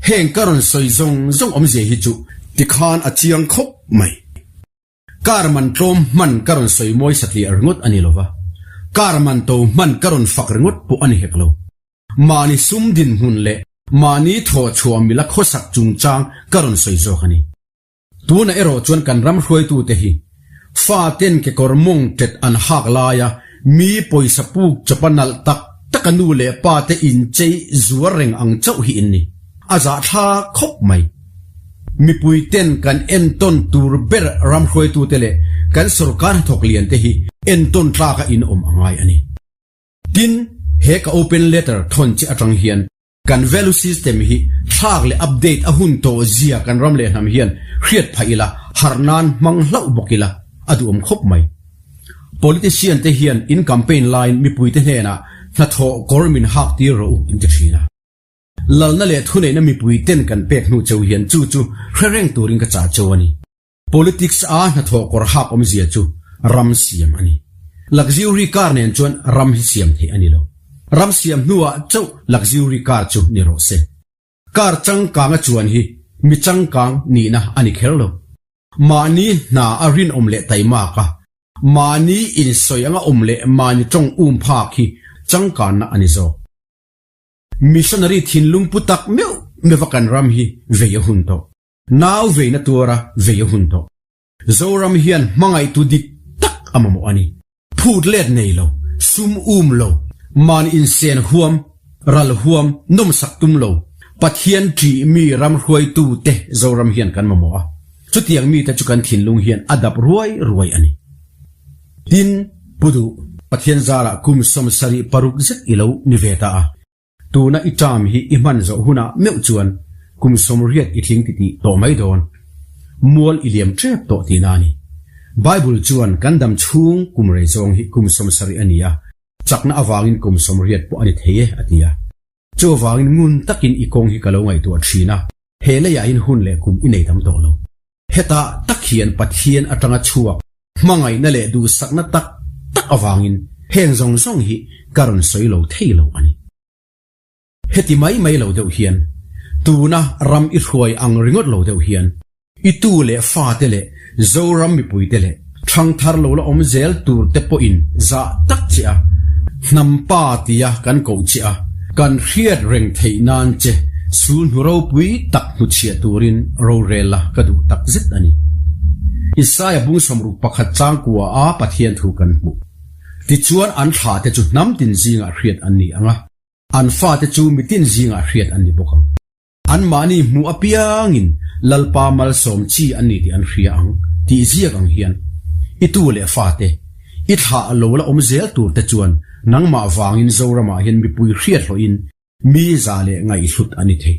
Heng ka rawn sawi zawng zawng awmzia hi chu tikhan a chiang khawp mai. Car man tlawm hman ka rawn sawi mawi satliah ringawt a ni lova, car man to hman ka rawn fak ringawt pawh a ni hek lo. Mahni sum dinhmun leh mahni thawhchhuah mila khawsak chungchang ka rawn sawi zawk a ni. Tunah erawh chuan kan ram hruaitute hi faten kekawr mawng tet an hak laia mi pawisa puk chawpa nalh tak taka nu leh pa te inchei zuar reng ang chauh hi in ni. A zahthlak khawp mai. Mipui ten kan entawn tur ber ram hruaitute leh kan sorkar hnathawk lian te hi entawn tlaka in awm a ngai a ni. Tin, he ka open letter thawn che atang hian Kan value system hi thlak leh update a hun tawh zia kan ram leh hnam hian hriat phah ila, harh nan hmang hlauh bawk ila a duhawm khawp mai. Politician te hian in campaign laiin mipuite hnenah hnathawh kawr min hak tir rawh u in ti thin a. Lalna leh thuneihna mipui ten kan pek hnu cheu hian chu chu hre reng turin ka chah cheu a ni. Politics a hnathawh kawr hak awmzia chu ram siam a ni. Luxury car nen chuan ram hi siam theih a ni lo. Ram siam hnuah chauh luxury car chu ni rawh se. Car changkang a chuan hi mi changkang nihna a ni kher lo. Mahni hna a rinawm leh taimak a, mahni insawi anga awm leh mahni tawng um phak hi changkanna a ni zawk. Missionary thinlung pu tak meuh meuha kan ram hi vei a hun tawh. Nau veina tuara vei a hun tawh. Zoram hian hmangaihtu dik tak a mamawh a ni. Phut let nei lo, sum um lo, man insen huam, ral huam, nawmsak tum lo. Pathian ṭih mi ram hruaitute Zoram hian kan mamawh a, chutiang mite chu kan thinlung hian a dap ruai ruai a ni. Tin, Pu Duh, Pathian zarah kum 76 zet i lo ni ve ta a, tuna i term hi i hman zawh hunah meuh chuan kum 80 i tling titih tawh mai dawn. Mual i liam ṭep tawh tihna a ni. Bible chuan kan dam chhung kum rei zawng hi kum 70 a ni a, chakna avangin kum 80 pawh a ni thei e, a ti a. Chuvangin ngun takin i kawng hi ka lo ngaihtuah thin a, he leiah hian hun leh kum i nei tam tawh lo. Hetah tak hian Pathian atanga chhuak hmangaihna leh duhsakna tak tak avangin heng zawng zawng hi ka rawn sawi lo thei lo a ni. Heti mai mai lo deuh hian, tuna ram i hruai ang ringawt lo deuh hian, I tu leh fate leh Zoram mipuite leh ṭhangthar lo la awm zel tur te pawhin zah tak che a, hnam pa tia kan koh che a, kan hriat reng theih nan che sul hnu ropui tak hnuchhiah turin rorel la ka duh tak zet a ni. Isaia bung 61 changkua a Pathian thu kan hmuh. Tichuan an thla te chu hnam tin zingah hriat an ni ang a, an fate chu mitin zingah hriat an ni bawk ang. Anmahni hmuh apiangin Lalpa malsawm chi an ni tih an hria ang tih ziak ang hian i tu leh fate, i thlah lo la awm zel tur te chuan nangmah vangin Zoramah hian mipui hriat hlawhin mi za leh ngaihhlut a ni thei.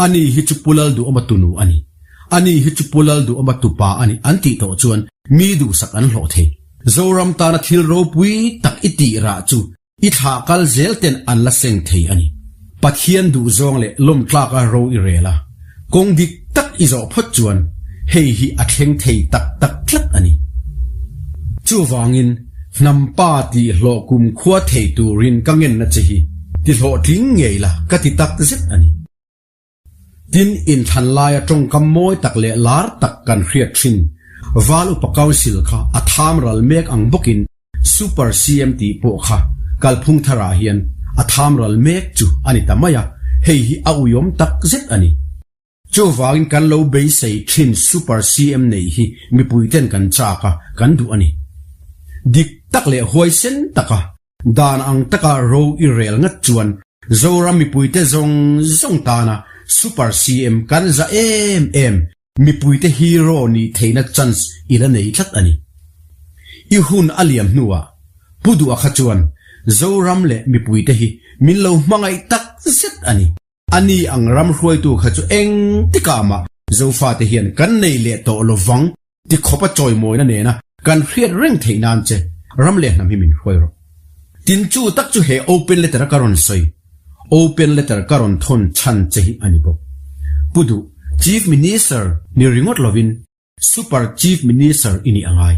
Ani hi chu Pu Lalduhawma tunu a ni, ani hi chu Pu Lalduhawma tupa a ni an tih tawh chuan mi duhsak an hlawh thei. Zoram tana thil ropui tak i tih rah chu I thlah kal zel ten an la seng thei a ni. Pathian duh zawng leh lawm tlaka ro i rel a, kawng dik tak i zawh phawt chuan hei hi a thleng thei tak tak tlat a ni. Chuvangin, hnam pa tih hlawh kum khua thei turin ka ngenna che hi ti hlawhtling ngei la ka ti tak zet a ni. Tin, inthlan laia tawngkam mawi tak leh lar tak kan hriat thin Val Upa Council kha a tham ral mek ang bawkin Super CM tih pawh kha kalphung tharah hian a tham ral mek chu a ni ta mai a, hei hi a uiawm tak zet a ni. Chuvangin kan lo beisei thin Super CM neih hi mipuiten kan chak a, kan duh a ni. Dik tak leh huaisen taka Dan ang taka ro i rel ngat chuan Zoram mipuite zawng zawng tana Super CM kan za em em mipuite hero nih theihna chance i la nei tlat a ni. I hun a liam hnuah Pu Duha kha chuan Zoram leh mipuite hi min lo hmangaih tak zet a ni. Ani ang ram hruaitu kha chu eng tikah mah Zofate hian kan nei leh tawh lovang Ti khawp a chawimawina nena kan hriat reng theih nan che ram leh hnam hi min hruai rawh. Tin chu tak chu he open letter a ka rawn sawi, open letter ka rawn thawn chhan che hi a ni bawk. Pu Duh, Chief Minister ni ringawt lovin Super Chief Minister i nih a ngai.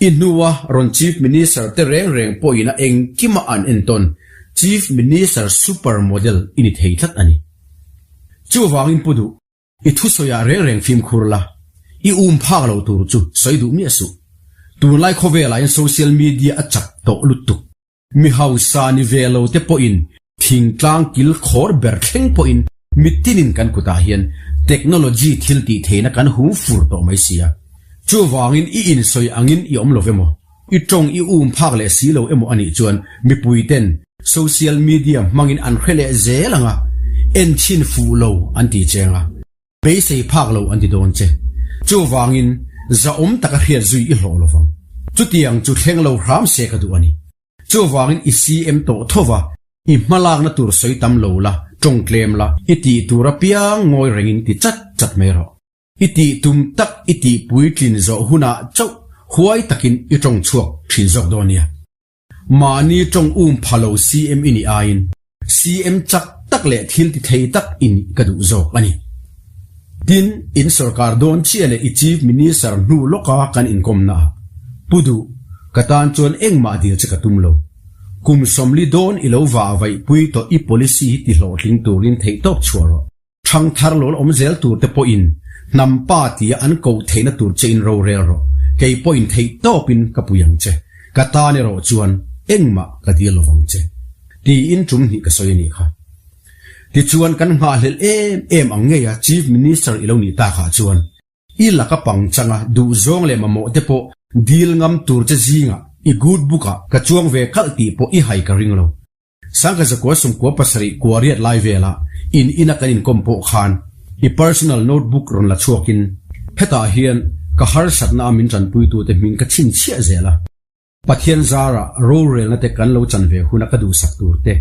I hnua rawn Chief Minister te reng reng pawhin a engkima an entawn Chief Minister Super Model i ni thei tlat a ni. Chuvangin Pu Duh, I thusawiah reng reng fimkhur la, i um phak lo tur chu sawi duh miah suh. Tunlai khawvelah hian social media a chak tawh lutuk. Mi hausa ni ve lo te pawhin thingtlang kil khawr ber thleng pawhin mitinin kan kutah hian technology thil tih theihna kan hum fur tawh mai sia. Chuvangin i insawi angin i awm lo emaw, i tawng i um phak leh si lo emaw a nih chuan mipui ten social media hmangin an hre leh zel ang a, en chhin fuh lo an ti cheng a, beisei phak lo an ti dawn che. Chuvangin zahawm taka hriat zui i hlawh lovang. Chutiang chu thleng lo hram se ka duh a ni. Chuvangin i CM tawh tho va, i hmalakna tur sawi tam lo la, tawng tlem la, i tih tur apiang ngawi rengin ti chat chat mai rawh. I tih tum tak i tih puitlin zawh hunah chauh huai takin i tawng chhuak thin zawk dawn nia. Mahni tawng um pha lo CM i nih aiin CM chak tak leh thil ti thei tak i nih ka duh zawk a ni. Tin, in sorkar dawn chiah leh i Chief Minister hnu lawka kan inkawmna ah, Pu Duh, ka tan chuan engmah dil che ka tum lo. Kum 40 dawn i lo vah vaih pui tawh i policy hi ti hlawhtling turin theihtawp chhuah rawh. Thangthar lo la awm zel tur te pawhin hnam pa tia an koh theihna tur che in rorel rawh, kei pawhin theih tawpin ka pui ang che, ka tan erawh chuan engmah ka dil lovang che. Tiin tum hnih ka sawi a nih kha. Tichuan kan nghahhlelh em em ang ngei a Chief Minister i lo nih takah chuan i laka pangchanga duhzawng leh mamawh te pawh dil ngam tur che zingah i good book ah ka chuang ve kalh tih pawh i hai ka ring lo. Sangha zakua 97 kua riat lai vela. In ina kan inkawm pawh khan i personal notebook rawn la chhuakin hetah hian ka harsatna a min tanpuitute hming ka chhinchhiah zel a. Pathian zara rorelna te kan lo chan ve huna ka duhsak tur te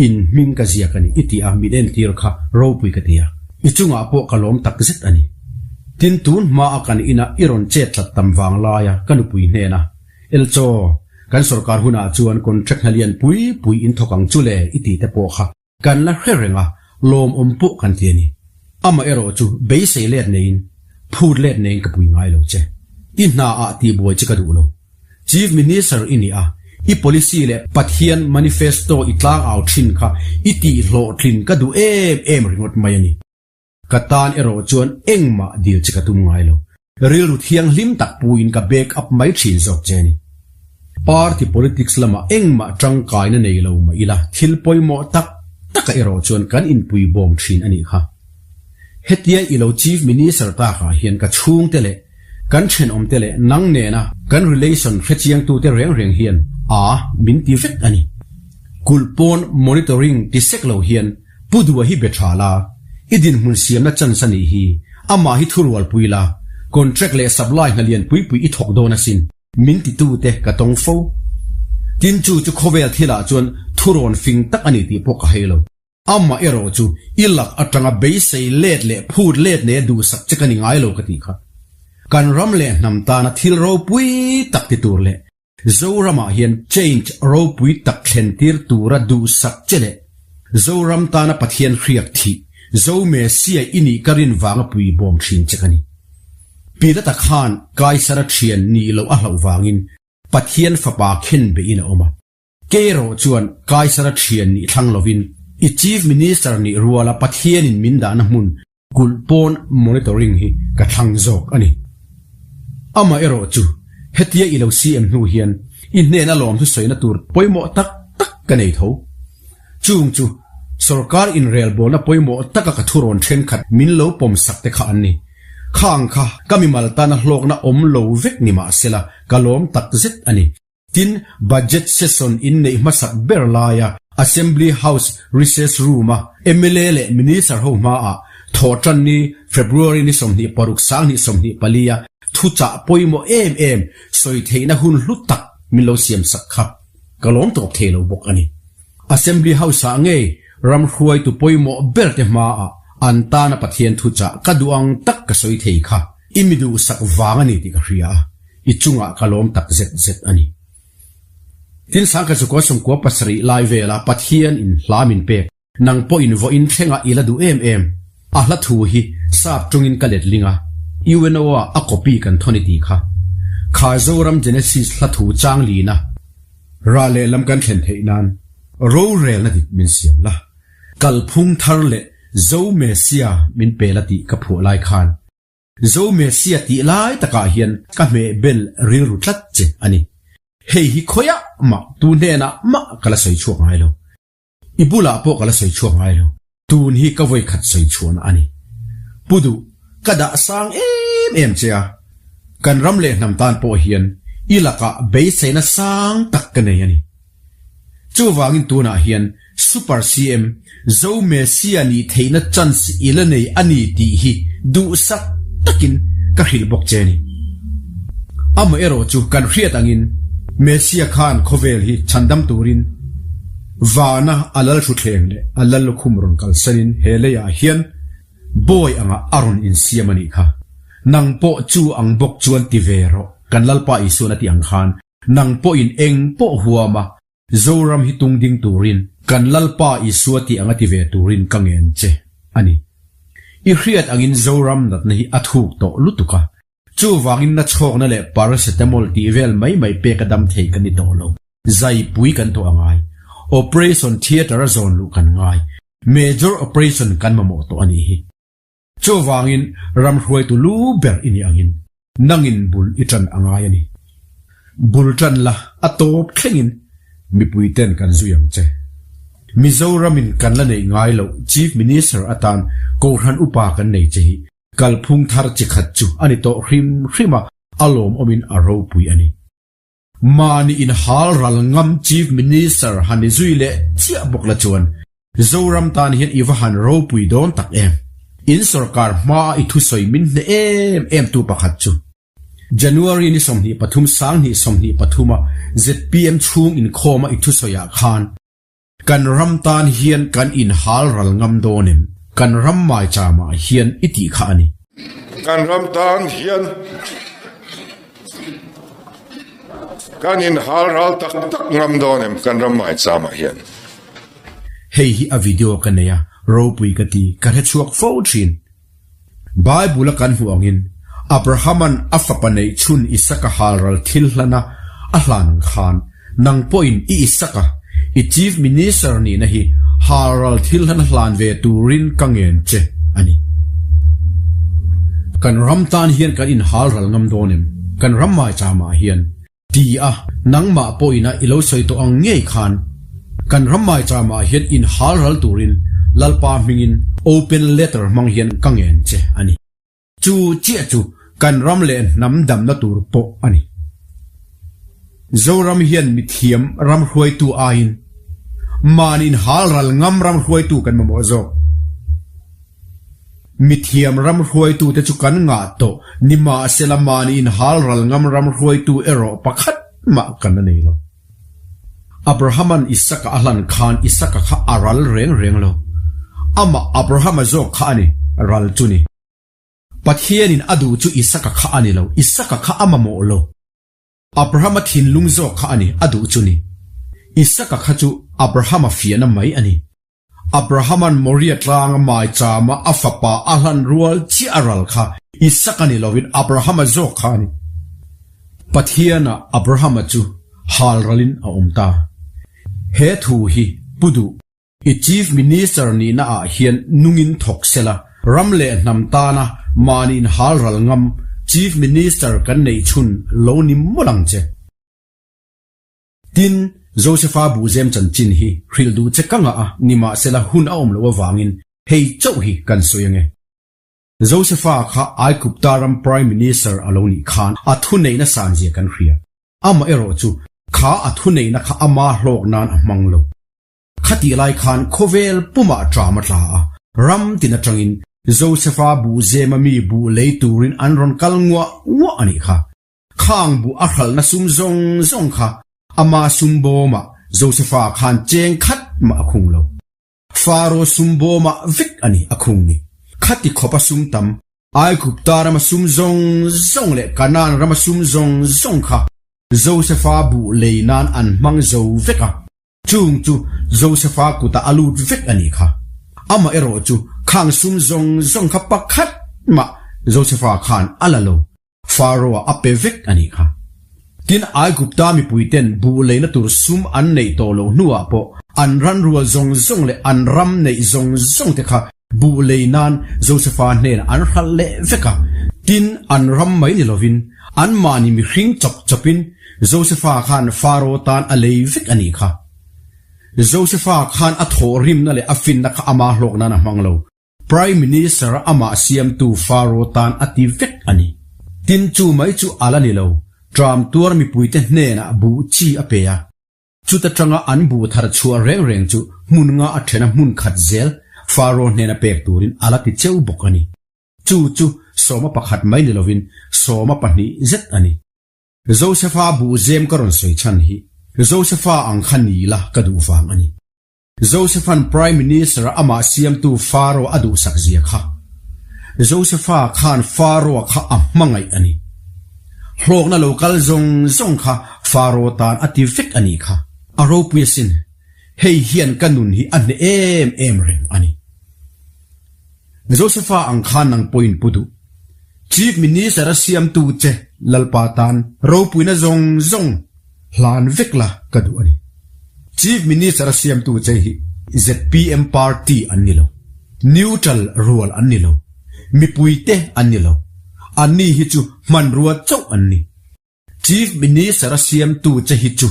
in hming ka ziak a ni i tih a min entir kha ropui ka ti a, i chungah pawh ka lawm tak zet a ni. Tin tun hma a kan ina i rawn chet tlat tam vang laia ka nupui hnena Elchaw, kan sorkar hunah chuan contract hna lian pui pui in thawk ang chu le i tih te pawh kha Kan la hre reng a, lawmawm pawh kan ti a ni. Amah erawh chu beisei let neiin, phut let neiin ka pui ngai lo che. I hna ah tihbuai che ka duh lo. Chief Minister i ni a, i policy leh Pathian manifesto i tlang au thin kha i tihhlawhtlin ka duh em em ringawt mai a ni. Ka tan erawh chuan engmah dil che ka tum ngai lo. Rilru thianghlim tak puiin ka back up mai thin zawk che a ni. Party politics lamah engmah tangkaina nei lo mah ila thil pawimawh tak taka erawh chuan kan inpui bawm thin a nih kha. Hetia i lo Chief Minister takah hian ka chhungte leh kan thenawmte leh nang nena kan relation hrechiangtute reng reng hian a min ti vek a ni. Kulh pawn monitoring ti sek lo hian Pu Dua hi be tha la, i dinhmun siamna chance a nih hi, amah hi thurualpui la, contract leh supply hna lian pui pui i thawk dawn asin, min titute ka tawng fo. Tin chu chu khawvel thilah chuan thurawn fing tak a ni tih pawh ka hei lo. Amah erawh chu i lak atanga beisei let leh phut let nei a duhsak che ka ni ngai lo ka tih kha. Kan ram leh hnam tana thil ropui tak ti tur leh Zoramah hian change ropui tak thlen tir tura duhsak che leh Zoram tana Pathian hriak thih Zo Messiah i nih ka rin vanga pui bawm thin che ka ni. Pilata khan Kaisara thian nih loh a hlauh vangin Pathian fapa khen beihin a awm a. Kei erawh chuan Kaisara thian nih thlang lovin i Chief Minister nih ruala Pathianin min dahna hmun Kulh pawn monitoring hi ka thlang zawk a ni. Amah erawh chu hetia i lo CM hnu hian i hnena lawmthu sawina tur pawimawh tak tak ka nei tho. Chung chu sorkar inrelbawlna pawimawh taka ka thurawn thenkhat min lo pawm sak te kha an ni. Khang kha ka mimal tana hlawkna awm lo vek ni mahsela ka lawm tak zet a ni. Tin, Budget Session inneih hmasak ber laia Assembly House Recess Room-a mla leh Minister ho hmaah Thawhtanni February ni 26 2024 a thuchah pawimawh em em sawi theihna hun hlu tak min lo siamsak kha ka lawm tawp thei lo bawk a ni. Assembly House-ah ngei ram hruaitu pawimawh berte hmaah an tana Pathian thuchah ka duh ang tak ka sawi thei kha i mi duhsak vang a ni tih ka hria a. I chungah ka lawm tak zet zet a ni. Tin sangkhat chu kua sawmkua pasarih lai vela Pathian in hla min pek, nang pawhin vawiin thlengah i la duh em em. A hla thu hi sap tungin ka let ling a, UNO ah a copy kan thawn i ti kha. Kha Zoram Genesis hla thu chang lina rah leh lam kan thlen theih nan rorelna dik min siam la, kalphung thar leh Zo Messia min pe la tih ka phuah lai khan Zo Messia tih lai takah hian ka hmeh bel rilru tlat che a ni. Hei hi khawiah mah tu hnenah mah ka la sawi chhuak ngai lo. I bulah pawh ka la sawi chhuak ngai lo. Tun hi ka vawi khat sawi chhuahna a ni. Pu Duh, ka dah sang em em che a. Kan ram leh hnam tan pawh hian i lakah beiseina sang tak ka nei a ni. Chuvangin tunah hian Super CM Zo Messia nih theihna chance i la nei a ni tih hi duhsak takin ka hrilh bawk che a ni. Amaherawh chu kan hriat angin Messia khan khawvel hi chhandam turin vana a lal thuthleng leh a lal lukhum rawn kalsanin he leiah hian bawi angah a rawn insiam a nih kha. Nang pawh chu ang bawk chuan ti ve rawh kan Lalpa Isuan a tih ang khan Nang pawhin eng pawh huam a, Zoram hi tung ding turin kan Lalpa Isua tih anga ti ve turin ka ngen che a ni. I hriat angin Zoram natna hi a thuk tawh lutuk a, chuvangin na chhawkna leh paracetamol tih vel mai mai pek a dam thei ka ni tawh lo. Zaipui kan tawh a ngai. Operation theatre a zawn luh kan ngai. Major operation kan mamawh tawh a nih hi. Chuvangin ram hruaitu lu ber i nih angin nangin bul i ṭan a ngai a ni. Bul ṭan la a tawp thlengin mipui ten kan zui ang che. Mizoramin kan la neih ngai loh Chief Minister atan Kohhran upa kan nei che hi kalphung thar chi khat chu a ni tawh hrim hrim a, a lawmawmin a ropui a ni. Mahni inhal ral ngam Chief Minister han ni zui leh chiah bawk la chuan. Zoram tan hian i va han ropui dawn tak em? In sorkar hmaa i thusawi min hneh em em tu pakhat chu. January ni 23 2023 a zpm chhung inkhawma i thusawiah khan kan ram tan hian kan inhal ral ngam dawn em? Kan ram maicham ah hian i tih kha a ni. Kan ram tan hian kan inhal ral tak tak ngam dawn em? Kan ram maicham ah hian. Hei hi a video ka nei a, ropui ka ti, ka hrechhuak fo thin. Bible-a kan hmuh angin, Abrahama'n a fapa neih chhun Isaka halral thil hlana a hlan ang khan, nang pawhin i Isaka, i Chief Minister nihna hi halral thil hlana hlan ve turin ka ngen che a ni. Kan ram tan hian kan inhalral ngam dawn em? Kan ram maicham-ah hian Ti a, nangmah pawhin a i lo sawi tawh ang ngei khan kan ram maicham ah hian inhal ral turin Lalpa hmingin open letter hmang hian ka ngen che a ni. Chu chiah chu kan ram leh hnam damna tur pawh a ni. Zoram hian mithiam ram hruaitu aiin mahni inhal ral ngam ram hruaitu kan mamawh zawk. Mithiam ram hruaitute chu kan ngah tawh, nimahsela mahni inhal ral ngam ram hruaitu erawh pakhat mah kan la nei lo. Abrahama'n Isaka a hlan khan Isaka kha a ral reng reng lo. Amah Abrahama zawk kha a ni, ral chu ni. Pathianin a duh chu Isaka kha a ni lo, Isaka kha a mamawh lo. Abrahama thinlung zawk kha a ni, a duh chu ni. Isaka kha chu Abrahama fiahna mai a ni. Abrahama'n Moria tlanga maichama a fapa a hlan rual chiah a ral kha Isaka ni lovin Abrahama zawk kha a ni. Pathianah Abrahama chu hal ralin a awm ta. He thu hi pu duh. I Chief Minister nihna ah hian nungin thawk sela, ram leh hnam tana mahni inhal ral ngam Chief Minister kan neih chhun lo ni mawlh ang che. Tin, Josefa buhzem chanchin hi hrilh duh che ka ngah a, nimahsela hun a awm loh avangin hei chauh hi kan sawi ange. Josefa kha Aigupta ram Prime Minister a lo nih khan a thuneihna sanzia kan hria. Amaherawh chu kha a thuneihna kha ama hlawk nan a hmang lo. Khatih lai khan khawvel pumah ṭam a tla a, ram tin aṭangin Josefa buhzema mi buh lei turin an rawn kal nguah nguah a nih kha. Khang buh a hralhna sum zawng zawng kha ama sum bawmah Josefa khan cheng khat mah a khung lo. Faro sum bawmah vek a ni a khung ni. Khati khawpa sum tam, Aigupta rama sum zawng zawng leh Kanaan rama sum zawng zawng kha Josefa buh lei nan an hmang zo vek a. Chung chu Josefa kutah a lut vek a nih kha. Amaherawh chu khang sum zawng zawng kha pakhat mah Josefa khan a la lo. Pharaoh-a a pe vek a nih kha. Tin, Aigupta mipuiten buh leina tur sum an neih tawh loh hnuah pawh an ranrual zawng zawng leh an ram neih zawng zawng te kha buh lei nan Josefa hnenah an hralh leh vek a. Tin, an ram mai ni lovin anmahni mihring chawp chawpin Josefa khan Pharaoh tan a lei vek a nih kha. Josefa khan a thawhrimna leh a finna kha ama hlawk nan a hmang lo. Prime Minister amah siamtu Faro tan a ti vek a ni. Tin chu mai chu a la ni lo, tram tuar mipuite hnenah buh chi a pe a. Chuta tanga an buh thar chhuah reng reng chu hmun nga a then a hmun khat zel Faro hnena pek turin a la ti cheu bawk a ni. Chu chu sawma pakhat mai ni lovin sawma pahnih zet a ni. Josefa buh zem ka rawn sawi chhan hi Josefa ang kha ni la ka duh vang a ni. Josepha'n Prime Minister a amah siamtu Pharaoh a duhsak zia kha. Josepha khan Pharaoh-a kha a hmangaih a ni. Hlawkna lo kal zawng zawng kha Pharaoh tan a ti vek a nih kha. A ropui asin, hei hian ka nun hi a hneh em em reng a ni. Josepha ang khan nang pawhin pu duh. Chief Minister a siamtu che Lalpa tan ropuina zawng zawng hlan vek la ka duh a ni. Chief Minister a siamtu che hi zpm party an ni lo, neutral rual an ni lo, mipuite an ni lo, anni hi chu hmanrua chauh an ni. Chief Minister a siamtu che hi chu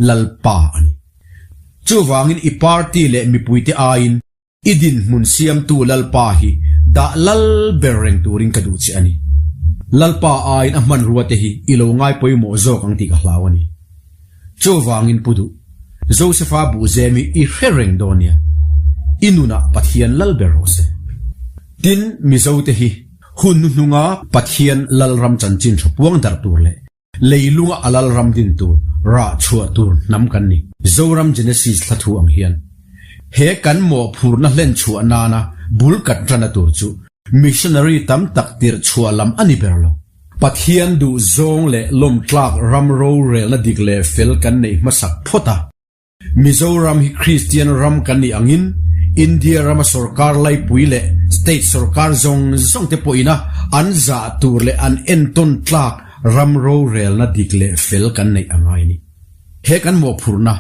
Lalpa a ni. Chuvangin i party leh mipuite aiin I dinhmun siamtu Lalpa hi dah lal ber reng turin ka duh che a ni. Lalpa aiin a hmanrua te hi i lo ngai pawimawh zawk ang tih ka hlau a ni. Chuvangin pu duh, Josefa buhzem hi i hre reng dawn nia. I nunah Pathian lal ber rawh se. Tin, Mizote hi hun hnuhnunga Pathian lalram chanchin tha puang darh tur leh leilunga a lalram din tur rah chhuah tur hnam kan ni. Zoram Genesis hla thu ang hian he kan mawhphurhna hlen chhuah nana bul kat rana tur chu missionary tam tak tirh chhuah lam a ni ber lo. Pathian duh zawng leh lawmtlak ram rorelna dik leh fel kan neih hmasak phawt a. Mizoram hi Kristian ram kan nih angin India rama sorkar laipui leh state sorkar zawng zawng te pawhina an zah tur leh an entawn tlak ram rorelna dik leh fel kan neih a ngai a ni. He kan mawhphurhna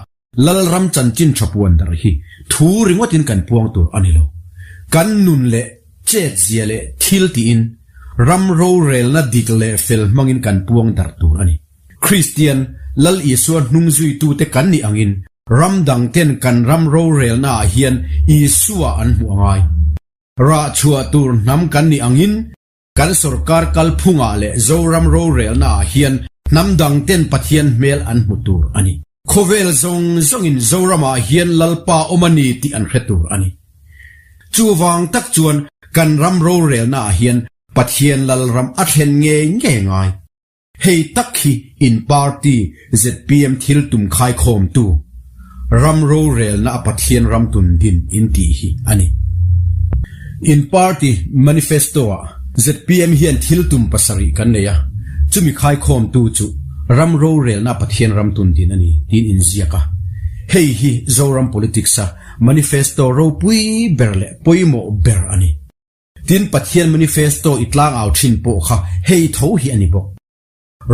Lalram chanchin tha puan darh hi thu ringawtin kan puang tur a ni lo. Kan nun leh chetzia leh thil tiin ram rorelna dik leh fel hmangin kan puang darh tur a ni. Kristian, Lal Isua hnung zuitute kan nih angin ram dangten kan ram rorelnaah hian Isua an hmuh a ngai. Rah chhuah tur hnam kan nih angin kan sorkar kalphungah leh Zoram rorelnaah hian hnam dangten Pathian hmel an hmu tur a ni. Khawvel zawng zawngin Zoramah hian Lalpa awm a ni tih an hre tur a ni. Chuvang tak chuan kan ram rorelnaah hian Pathian Lalram a thlen ngei ngei ngai. Hei tak hi in party zpm thil tum khaikhawmtu, ram rorelna a Pathian ram tun din in tih hi a ni. In party manifesto ah zpm hian thil tum pasarih kan nei a, chumi khaikhawmtu chu ram rorelna a Pathian ram tun din a ni tiin in ziak a. Hei hi Zoram politics a manifesto ropui ber leh pawimawh ber a ni. Tin, Pathian manifesto i tlangau thin pawh kha hei tho hi a ni bawk.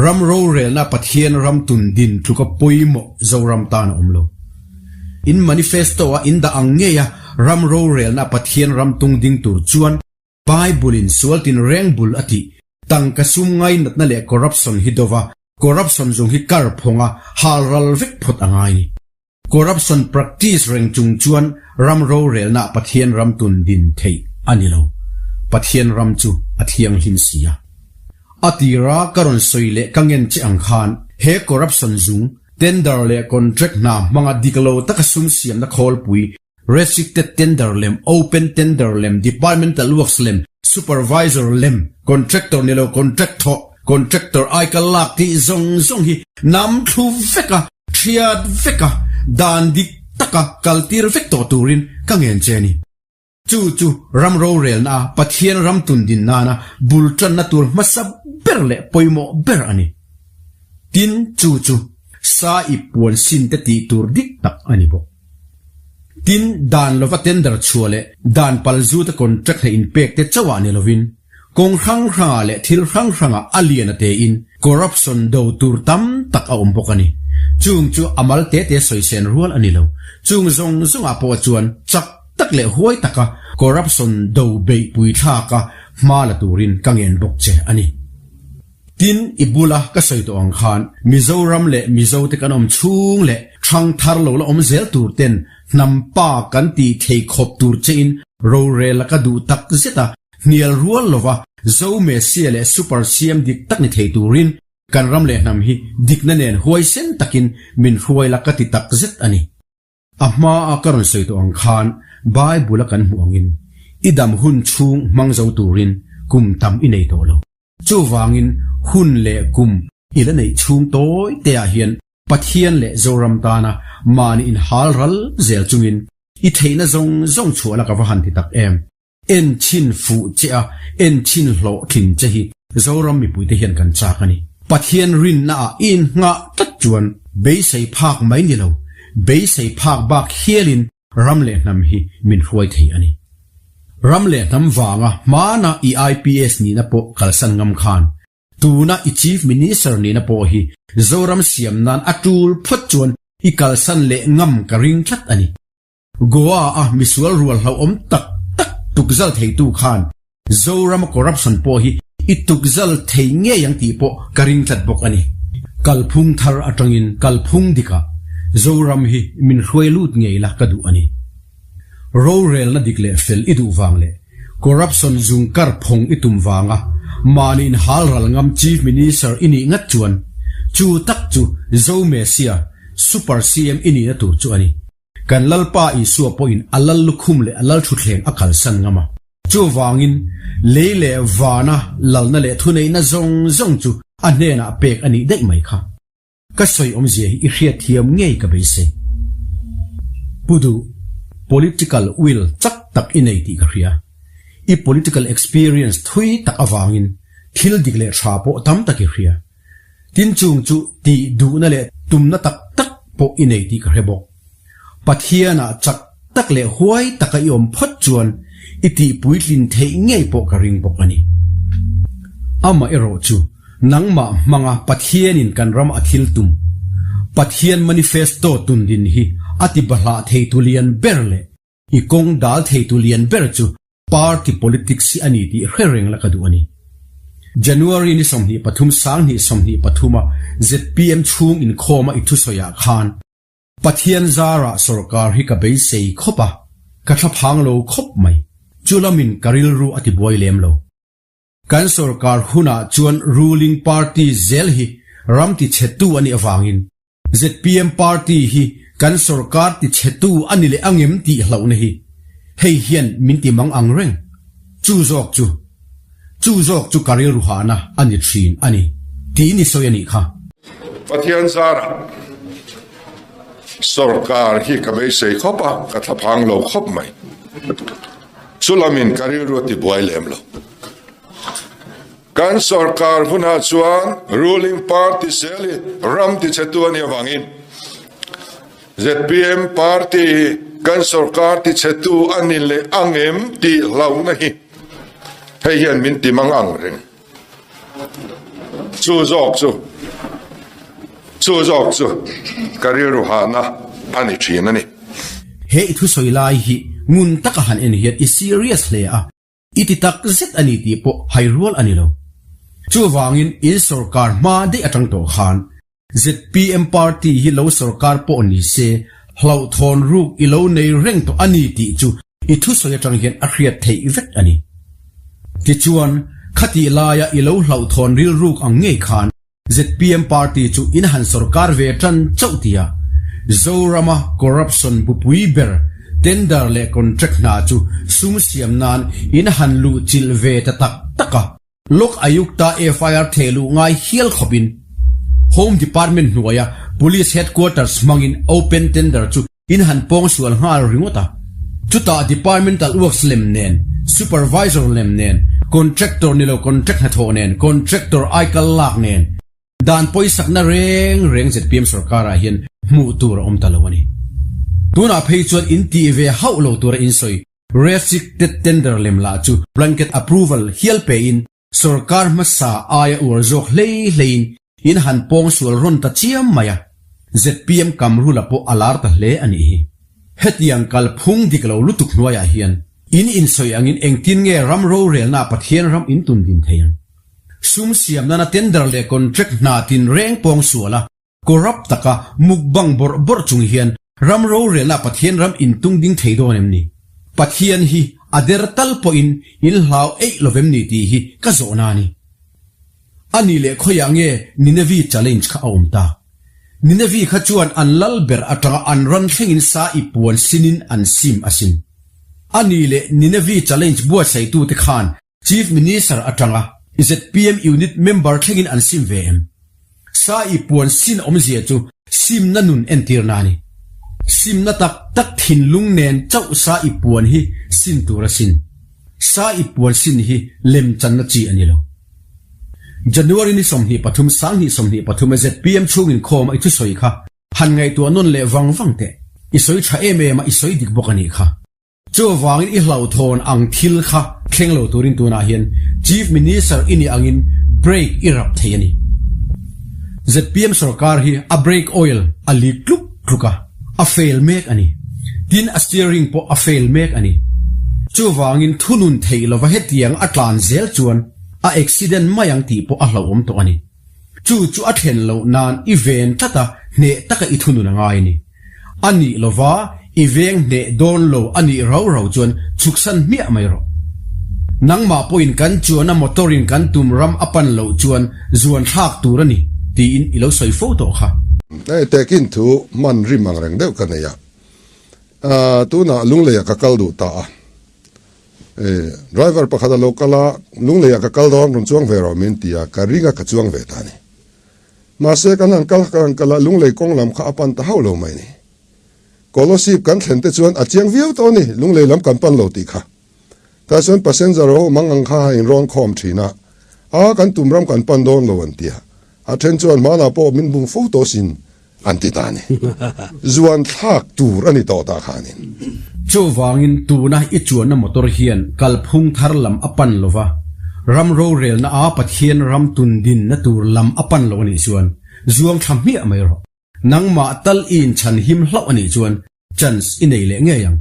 Ram rorelna Pathian ram tun din tluka pawimawh Zoram tan a awm lo. In manifesto a in dah ang ngei a ram rorelna Pathian ram tung ding tur chuan Bible in sual tin reng bul a tih tangka sum ngainatna leh corruption hi dova corruption zung hi kar phawnga hal ral vek phawt a ngai ni. Corruption practice reng chung chuan ram rorelna Pathian ram tun din theih a ni lo. Pathian ram chu a thianghlim si a. A tira ka rawn sawi leh ka ngen che ang khan he corruption zung, tender leh contract hna hmanga dik lo taka sum siamna khawlpui Restricted tender lem, open tender lem, departmental works lem, supervisor lem, contractor ni lo contract thawh, contractor aikal lak tih zawng zawng hi nam thlu vek a, thiat vek a, dan dik taka kaltir vek tawh turin ka ngen che a ni. Chu chu ram rorelna a Pathian ram tun din nana bul tanna tur hmasa ber leh pawimawh ber a ni. Tin, chu chu sa i puan sin te tih tur dik tak a ni bawk. Tin, dan lova tender chhuah leh dan pal zuta contract hna inpek te chauhah ni lovin, kawng hrang hrangah leh thil hrang hrangah a lian a tein corruption do tur tam tak a awm bawk a ni. Chung chu a mal te te sawisen rual a ni lo. Chung zawng zawngah pawh chuan chak tak leh huai taka corruption do beihpui thlaka hma la turin ka ngen bawk che a ni. Tin, i bula ka sawi tawh ang khan Mizoram leh Mizote kan awm chhung leh ṭhang thar lo la awm zel tur ten hnam pa kan tih thei khawp tur chein rorel a ka duh tak zet a, hnial rual lova Zo Messiah leh Super CM dik tak ni thei turin kan ram leh hnam hi dikna nen huaisen takin min hruai la ka ti tak zet a ni. A hmaa ka rawn sawi tawh ang khan Bible a kan hmuh angin i dam hun chhung hmang zo turin kum tam i nei tawh lo. Chuvangin hun leh kum i la neih chhung tawi te ah hian Pathian leh Zoram tana mahni inhal ral zel chungin i theihna zawng zawng chhuah la ka va han ti tak em. En chhin fuh che a, en chhin hlawhtlin che hi Zoram mipuite hian kan chak a ni. Pathian rinna ah i inngah tlat chuan beisei phak mai ni lo, beisei phak bak hialin Ram leh hnam hi min hruai thei a ni. Ram leh hnam vanga hmana i IPS nihna pawh kalsan ngam khan, tuna i Chief Minister nihna pawh hi Zoram siam nan a tul phawt chuan i kalsan leh ngam ka ring tlat a ni. Goa a misual rual hlauhawm tak tak tukzal theitu khan Zorama corruption pawh hi i tukzal thei ngei ang tih pawh ka ring tlat bawk a ni. Kalphung thar atangin kalphung dikah Zoram hi min hruai lut ngei la ka duh a ni. Rorelna dik leh fel i duh vang leh corruption zung kar phawng i tum vanga mahni inhal ral ngam Chief Minister i nih ngat chuan chu tak chu Zo Messiah, Super CM i nihna tur chu a ni. Kan Lalpa Isua pawhin a lal lukhum leh a lal thutthleng a kalsan ngam a. Chuvangin, lei leh vana lalna leh thuneihna zawng zawng chu a hnenah pek a nih daih mai kha. Ka sawi awmzia hi i hriatthiam ngei ka beisei. Pu Duh, political will chak tak i nei tih ka hria. I political experience thui tak avangin thil dik leh tha pawh tam tak i hria. Tin chung chu tih duhna leh tumna tak tak pawh i nei tih ka hre bawk. Pathianah chak tak leh huai taka i awm phawt chuan i tih puitlin theih ngei pawh ka ring bawk a ni. Amah erawh chu nangmah hmanga Pathianin kan ram a thil tum, Pathian manifesto tundin hi a ti bahlah theitu lian ber leh i kawng dal theitu lian ber chu Party politics hi a ni tih hre reng la ka duh a ni. January ni 23 2023 a zpm chhung inkhawma i thusawiah khan Pathian zarah sorkar hi ka beisei khawp a, ka thlaphang lo khawp mai. Chu lamin ka rilru a tibuai lem lo. Kan sorkar hunah chuan ruling party zel hi ram tichhetu a nih avangin Zpm party hi kan sorkar tichhetu a ni leh angem tih hlauhna hi hei hian min ti mang ang reng. Chu zawk chu chu zawk chu ka rilru hahna a ni thin a ni tiin i sawi a nih kha. Pathian zarah sorkar hi ka beisei khawp a, ka thlaphang lo khawp mai. Chu lamin ka rilru a tibuai lem lo. Kan sorkar hunah chuan ruling party zel hi ram tichhetu a nih avangin zpm party hi kan sorkar tichhetu a ni leh ang em tih hlauhna hi hei hian min ti mang ang reng. Chu zawk chu chu zawk chu ka rilru hahna a ni thin a ni. He i thusawi lai hi ngun taka han en hian i serious hle a. I ti tak zet a ni tih pawh hai rual a ni lo. Chuvangin in sorkar hma daih atang tawh khan zpm party hi lo sorkar pawh ni se hlauhthawn ruk i lo nei reng tawh a ni tih chu i thusawi atang hian a hriat theih vek a ni. Tichuan, khatih laia i lo hlauhthawn rilruk ang ngei khan Zpm party chu in han sorkar ve tan chauh tia Zorama corruption bupui ber tender leh contract hna chu sum siam nan in han luh chilh ve ta tak tak a. Lok Ayukta FIR theh luh ngai hial khawpin Home Department hnuaia Police Headquarters hmangin open tender chu In han pawng sual nghal ringawt a, chutah departmental works lem nen, supervisor lem nen, contractor ni lo contract hnathawh nen, contractor aikal lak nen, dan pawisakna reng reng zpm sorkarah hian hmuh tur a awm ta lo a ni. Tunah phei chuan in tih ve hauh lo tura in sawi restricted tender lem lah chu blanket approval hial pein Sorkar hmasa aia uar zawk hlei hleiin in han pawng sual rawn ta chiam mai a, zpm Kamrula pawh a lar ta hle a nih hi. Hetiang kalphung dik lo lutuk hnuaiah hian in insawi angin engtin nge ram rorelnaah Pathian ram in tun din thei ang? Sum siam nana tender leh contract hna tinreng pawng sual a, Corrupt taka mukbang bawrh bawrh chung hian ram rorelna Pathian ram intung ding thei dawn em ni? Pathian hi a der tal pawhin in hlau eih lovem ni tih hi ka zawhna a ni. A nih leh khawiah nge Ninevi challenge kha a awm ta? Ninevi kha chuan an lal ber atanga an ran thlengin sa i puan sinin an sim asin. A nih leh Ninevi challenge buatsaitute khan Chief Minister atanga zpm unit member thlengin an sim ve em? Sa i puan sin awmzia chu simna nun entirna a ni. Simna tak tak thinlung nen chauh sa i puan hi sin tur a sin. Sa i puan sin hi lemchanna chi a ni lo. January ni 23 2023 a zpm chhung inkhawm a i thusawi kha han ngaihtuah nawn leh vang vang teh. I sawi tha em em a i sawi dik bawk a nih kha. Chuvangin i hlauhthawn ang thil kha thleng lo turin tunah hian Chief Minister i nih angin brake i rap thei a ni. Zpm sorkar hi a brake oil a leak tluk tluk a, a fail mek a ni. Tin a steering pawh a fail mek a ni. Chuvangin thunun theih lova hetiang a tlan zel chuan a accident mai ang tih pawh a hlauhawm tawh a ni. Chu chu a thlen loh nan i ven tlat a, hneh taka i thunun a ngai a ni. A nih lova i veng hneh dawn lo a nih rau rau chuan chhuksan hmiah mai rawh. Nangmah pawhin kan chuan a motor in kan tum ram a pan loh chuan zuan thlak tur a ni tiin i lo sawi fo tawh kha. Hei tehkin thu hman rim ang reng deuh ka nei a. Tunah Lungleiah ka kal duh ta a. Driver pakhat a lo kal a, Lungleiah ka kal dawn rawn chuang ve rawh min ti a, ka ring a ka chuang ve ta a ni. Mahse kan han kal kan han kal a, Lunglei kawng lam kha a pan ta hauh lo mai ni. Kolasib kan thlen te chuan a chiang viau tawh a ni, Lunglei lam kan pan lo tih kha. Tah chuan passenger ho mang ang kha a inrawn khawm thin a, A kan tum ram kan pan dawn lo an ti a, a then chuan hmanah pawh min bum fo tawh sin an ti ta a ni. Zuan thlak tur a ni tawh ta khanin. Chuvangin tuna i chuanna motor hian kalphung thar lam a pan lo va, ram rorelna a Pathian ram tundinna tur lam a pan lo a nih chuan zuang thla hmiah mai rawh. Nangmah tal i inchhan him hlauh a nih chuan chance i nei leh ngei ang.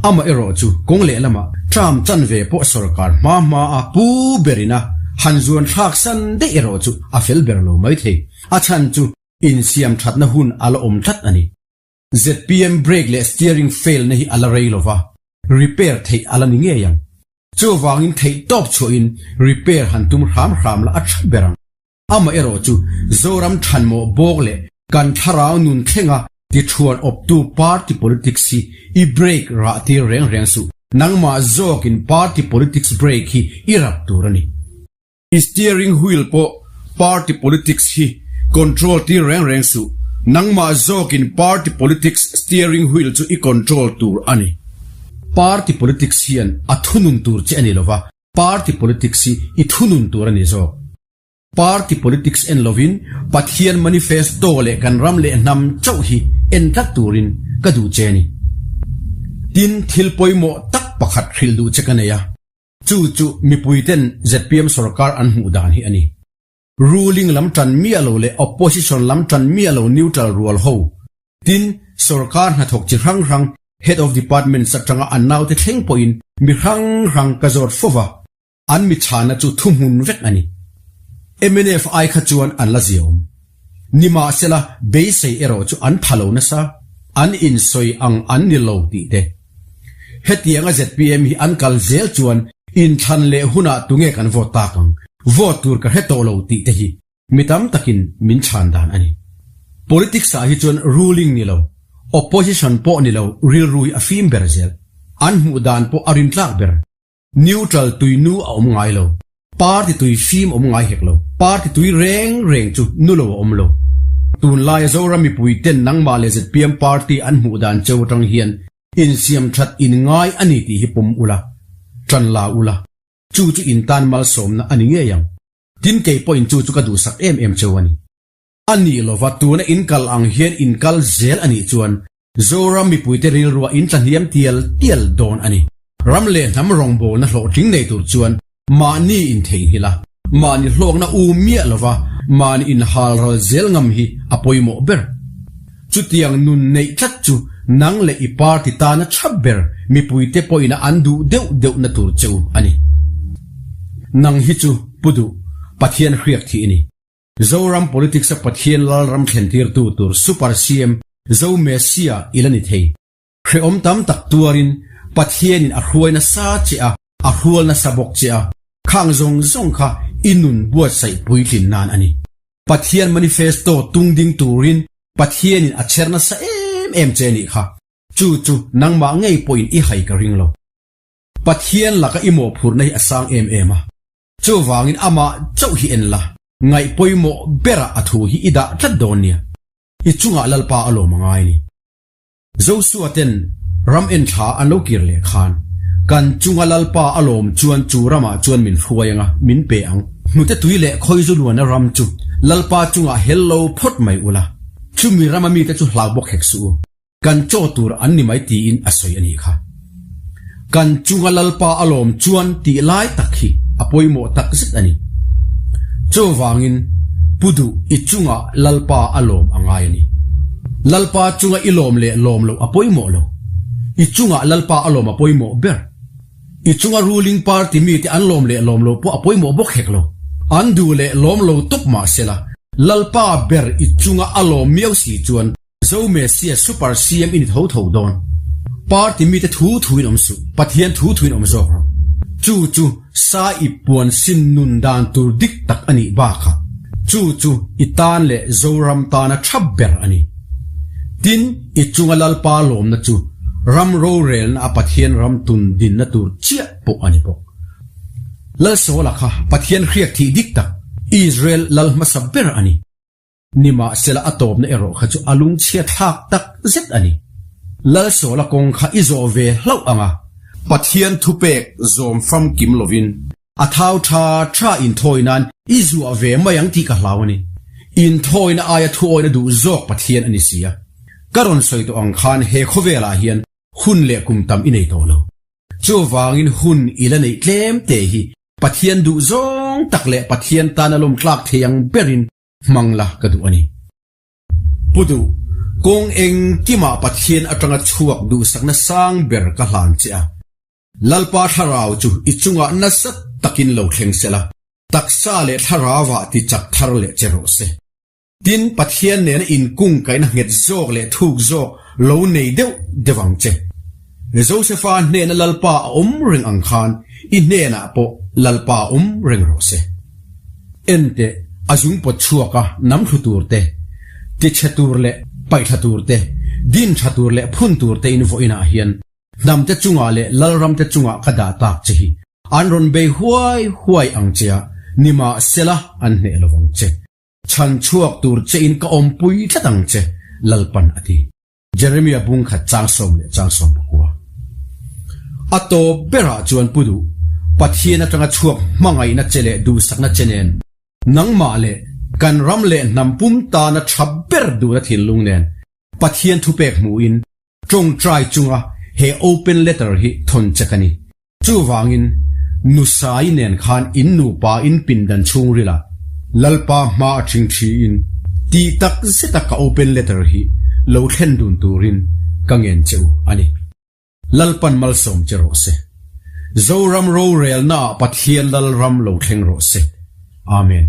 Amah erawh chu kawng lehlamah term chanve pawh sorkar hma hma a pu berin a han zuan thlak san daih erawh chu a fel ber lo mai thei. A chhan chu insiam thatna hun a la awm tlat a ni. Zpm brake leh steering fail na hi a la rei lova, repair theih a la ni ngei ang. Chuvangin theih tawp chhuahin repair han tum hram hram la a tha ber ang. Amaherawh chu Zoram thanmawh bawk leh kan thlarau nun thlenga tithuan awptu party politics hi i break rah tir reng reng suh. Nangmah zawkin party politics break hi i rap tur a ni. I steering wheel pawh party politics hi control tir reng reng suh. Nangmah zawkin party politics steering wheel chu i control tur a ni. Party politics hian a thunun tur che a ni lova, party politics hi i thunun tur a ni zawk. Party politics en lovin Pathian manifesto leh kan ram leh hnam chauh hi en tlat turin ka duh che a ni. Tin, thil pawimawh tak pakhat hrilh duh che ka nei a, chu chu mipuiten zpm sorkar an hmuh dan hi a ni. Ruling lam tan miah lo leh opposition lam tan miah lo neutral rual ho, tin, sorkar hnathawk chi hrang hrang head of departments atanga an naute thleng pawhin mi hrang hrang ka zawt fo va, An mi chhana chu thuhmun vek a ni. Mnf ai kha chuan an la ziaawm. Nimahsela, beisei erawh chu an pha lo nasa, an insawi ang an ni lo tih te. Hetianga zpm hi an kal zel chuan inthlan leh hunah tunge kan vote tak ang, vote tur ka hre tawh lo tih te hi mi tam takin min chhan dan a ni. Politics ah hi chuan ruling ni lo, opposition pawh ni lo rilru hi a fim ber zel. An hmuh dan pawh a rintlak ber. Neutral tui nu a awm ngai lo. Party tui fim awm ngai hek lo. Party tui reng reng chu nu lo a awm lo. Tunlaia Zoram mipui ten nangmah leh zpm party an hmuh dan cheu atang hian insiam that in ngai a ni tih hi pawm ula, tan la ula, chu chu in tan malsawmna a ni ngei ang. Tin kei pawhin chu chu ka duhsak em em cheu a ni. A nih lova tuna in kal ang hian in kal zel a nih chuan Zoram mipuite rilruah in tlahniam tial tial dawn a ni. Ram leh hnam rawngbawlna hlawhtling nei tur chuan mahni in theihnghilh a, mahni hlawkna u miah lova mahni in hal ral zel ngam hi a pawimawh ber. Chutiang nun neih tlat chu nang leh i party tana tha ber mipuite pawhina an duh deuh deuhna tur che u a ni. Nang hi chu Pu Duh, Pathian hriak thih i ni. Zoram politics a Pathian Lalram thlentirtu tur Super CM Zo Messia i la ni thei. Hrehawm tam tak tuarin Pathianin a hruai nasa che a, a hrual nasa bawk che a, khang zawng zawng kha i nun buatsaih puitlin nan a ni. Pathian manifesto tung ding turin Pathianin a chher nasa em em che nih kha. Chu chu nangmah ngei pawhin i hai ka ring lo. Pathian laka i mawhphurhna hi a sang em em a. Chuvangin amah chauh hi en la, ngaih pawimawh berah a thu hi i dah tlat dawn nia. I chungah Lalpa a lawm a ngai ni. Josua ten ram en thla an lo kir leh khan, kan chunga Lalpa a lawm chuan chu ramah chuan min hruai anga min pe ang. Hnute tui leh khawizu luana ram chu Lalpa chungah hel lo phawt mai ula, chumi rama mite chu hlau bawk hek suh u. Kan chaw tur an ni mai tiin a sawi a nih kha. Kan chunga Lalpa a lawm chuan tih lai tak hi a pawimawh tak zet a ni. Chuvangin Pu Duh i chunga Lalpa a lawm a ngai a ni. Lalpa chunga i lawm leh lawm loh a pawimawh lo. I chunga Lalpa a lawm a pawimawh ber. I chunga ruling party mite an lawm leh lawm lo pawh a pawimawh bawk hek lo. An duh leh lawm lo tawp mah sela, Lalpa ber i chunga a lawm miau si chuan Zo Messia Super CM i ni tho tho dawn. Party mite thu thuin awm suh, Pathian thu thuin awm zawk rawh. Chu chu sa i puan sin nun dan tur dik tak a nih bakah chu chu i tan leh Zoram tana tha ber a ni. Tin, i chunga Lalpa lawmna chu ram rorelna a Pathian ram tun dinna tur chiah pawh a ni bawk. Lal Saula kha Pathian hriak thih dik tak Israel lal hmasa ber a ni. Nimahsela a tawpna erawh kha chu a lungchhia thlak tak zet a ni. Lal Saula kawng kha i zawh ve hlauh ang a. Pathian thupek zawm famkim lovin a thau tha tha inthawi nan i zuah ve mai ang tih ka hlau a ni. Inthawina aia thuawina duh zawk Pathian a ni si a. Ka rawn sawi tawh ang khan he khawvelah hian hun leh kum tam i nei tawh lo. Chuvangin hun i la neih tlem te hi Pathian duh zawng tak leh Pathian tana lawm tlak thei ang berin hmang la ka duh a ni. Pu duh, kawng engkimah Pathian atanga chhuak duhsakna sang ber ka hlan che a. Lalpa thlarau chu i chungah nasa takin lo thleng sela, taksa leh thlarauah ti chak thar leh che rawh se. Tin, Pathian nena inkungkaihna nghet zawk leh thuk zawk lo nei deuh deuh ang che. Josefa hnena Lalpa a awm reng ang khan i hnenah pawh Lalpa a awm reng rawh se. Enteh, a zung pawt chhuak a nam thlu tur te, tichhe tur leh paihthla tur te, din tha tur leh phun tur te in vawiinah hian Hnamte chungah leh Lalramte chungah ka dah tak che hi an rawn bei huai huai ang che a, nimahsela an hneh lo vang che. Chhan chhuak tur che in ka awmpui tlat ang che, Lalpan a ti. Jeremia bung khat chang sawm leh chang sawm pakua. A tawp berah chuan pu duh, Pathian atanga chhuak hmangaihna che leh duhsakna che nen, nangmah leh kan ram leh hnam pum tana tha ber duhna thinlung nen Pathian thupek hmuhin tawngtai chunga he open letter hi thawn che ka ni. Chuvangin, Nusai nen khan in nupa in pindan chhungril ah Lalpa hma a thing thiin tih tak zeta ka open letter hi lo thlen dun turin ka ngen che u a ni. Lalpan malsawm che rawh se. Zoram rorelna ah Pathian Lalram lo thleng rawh se. Amen.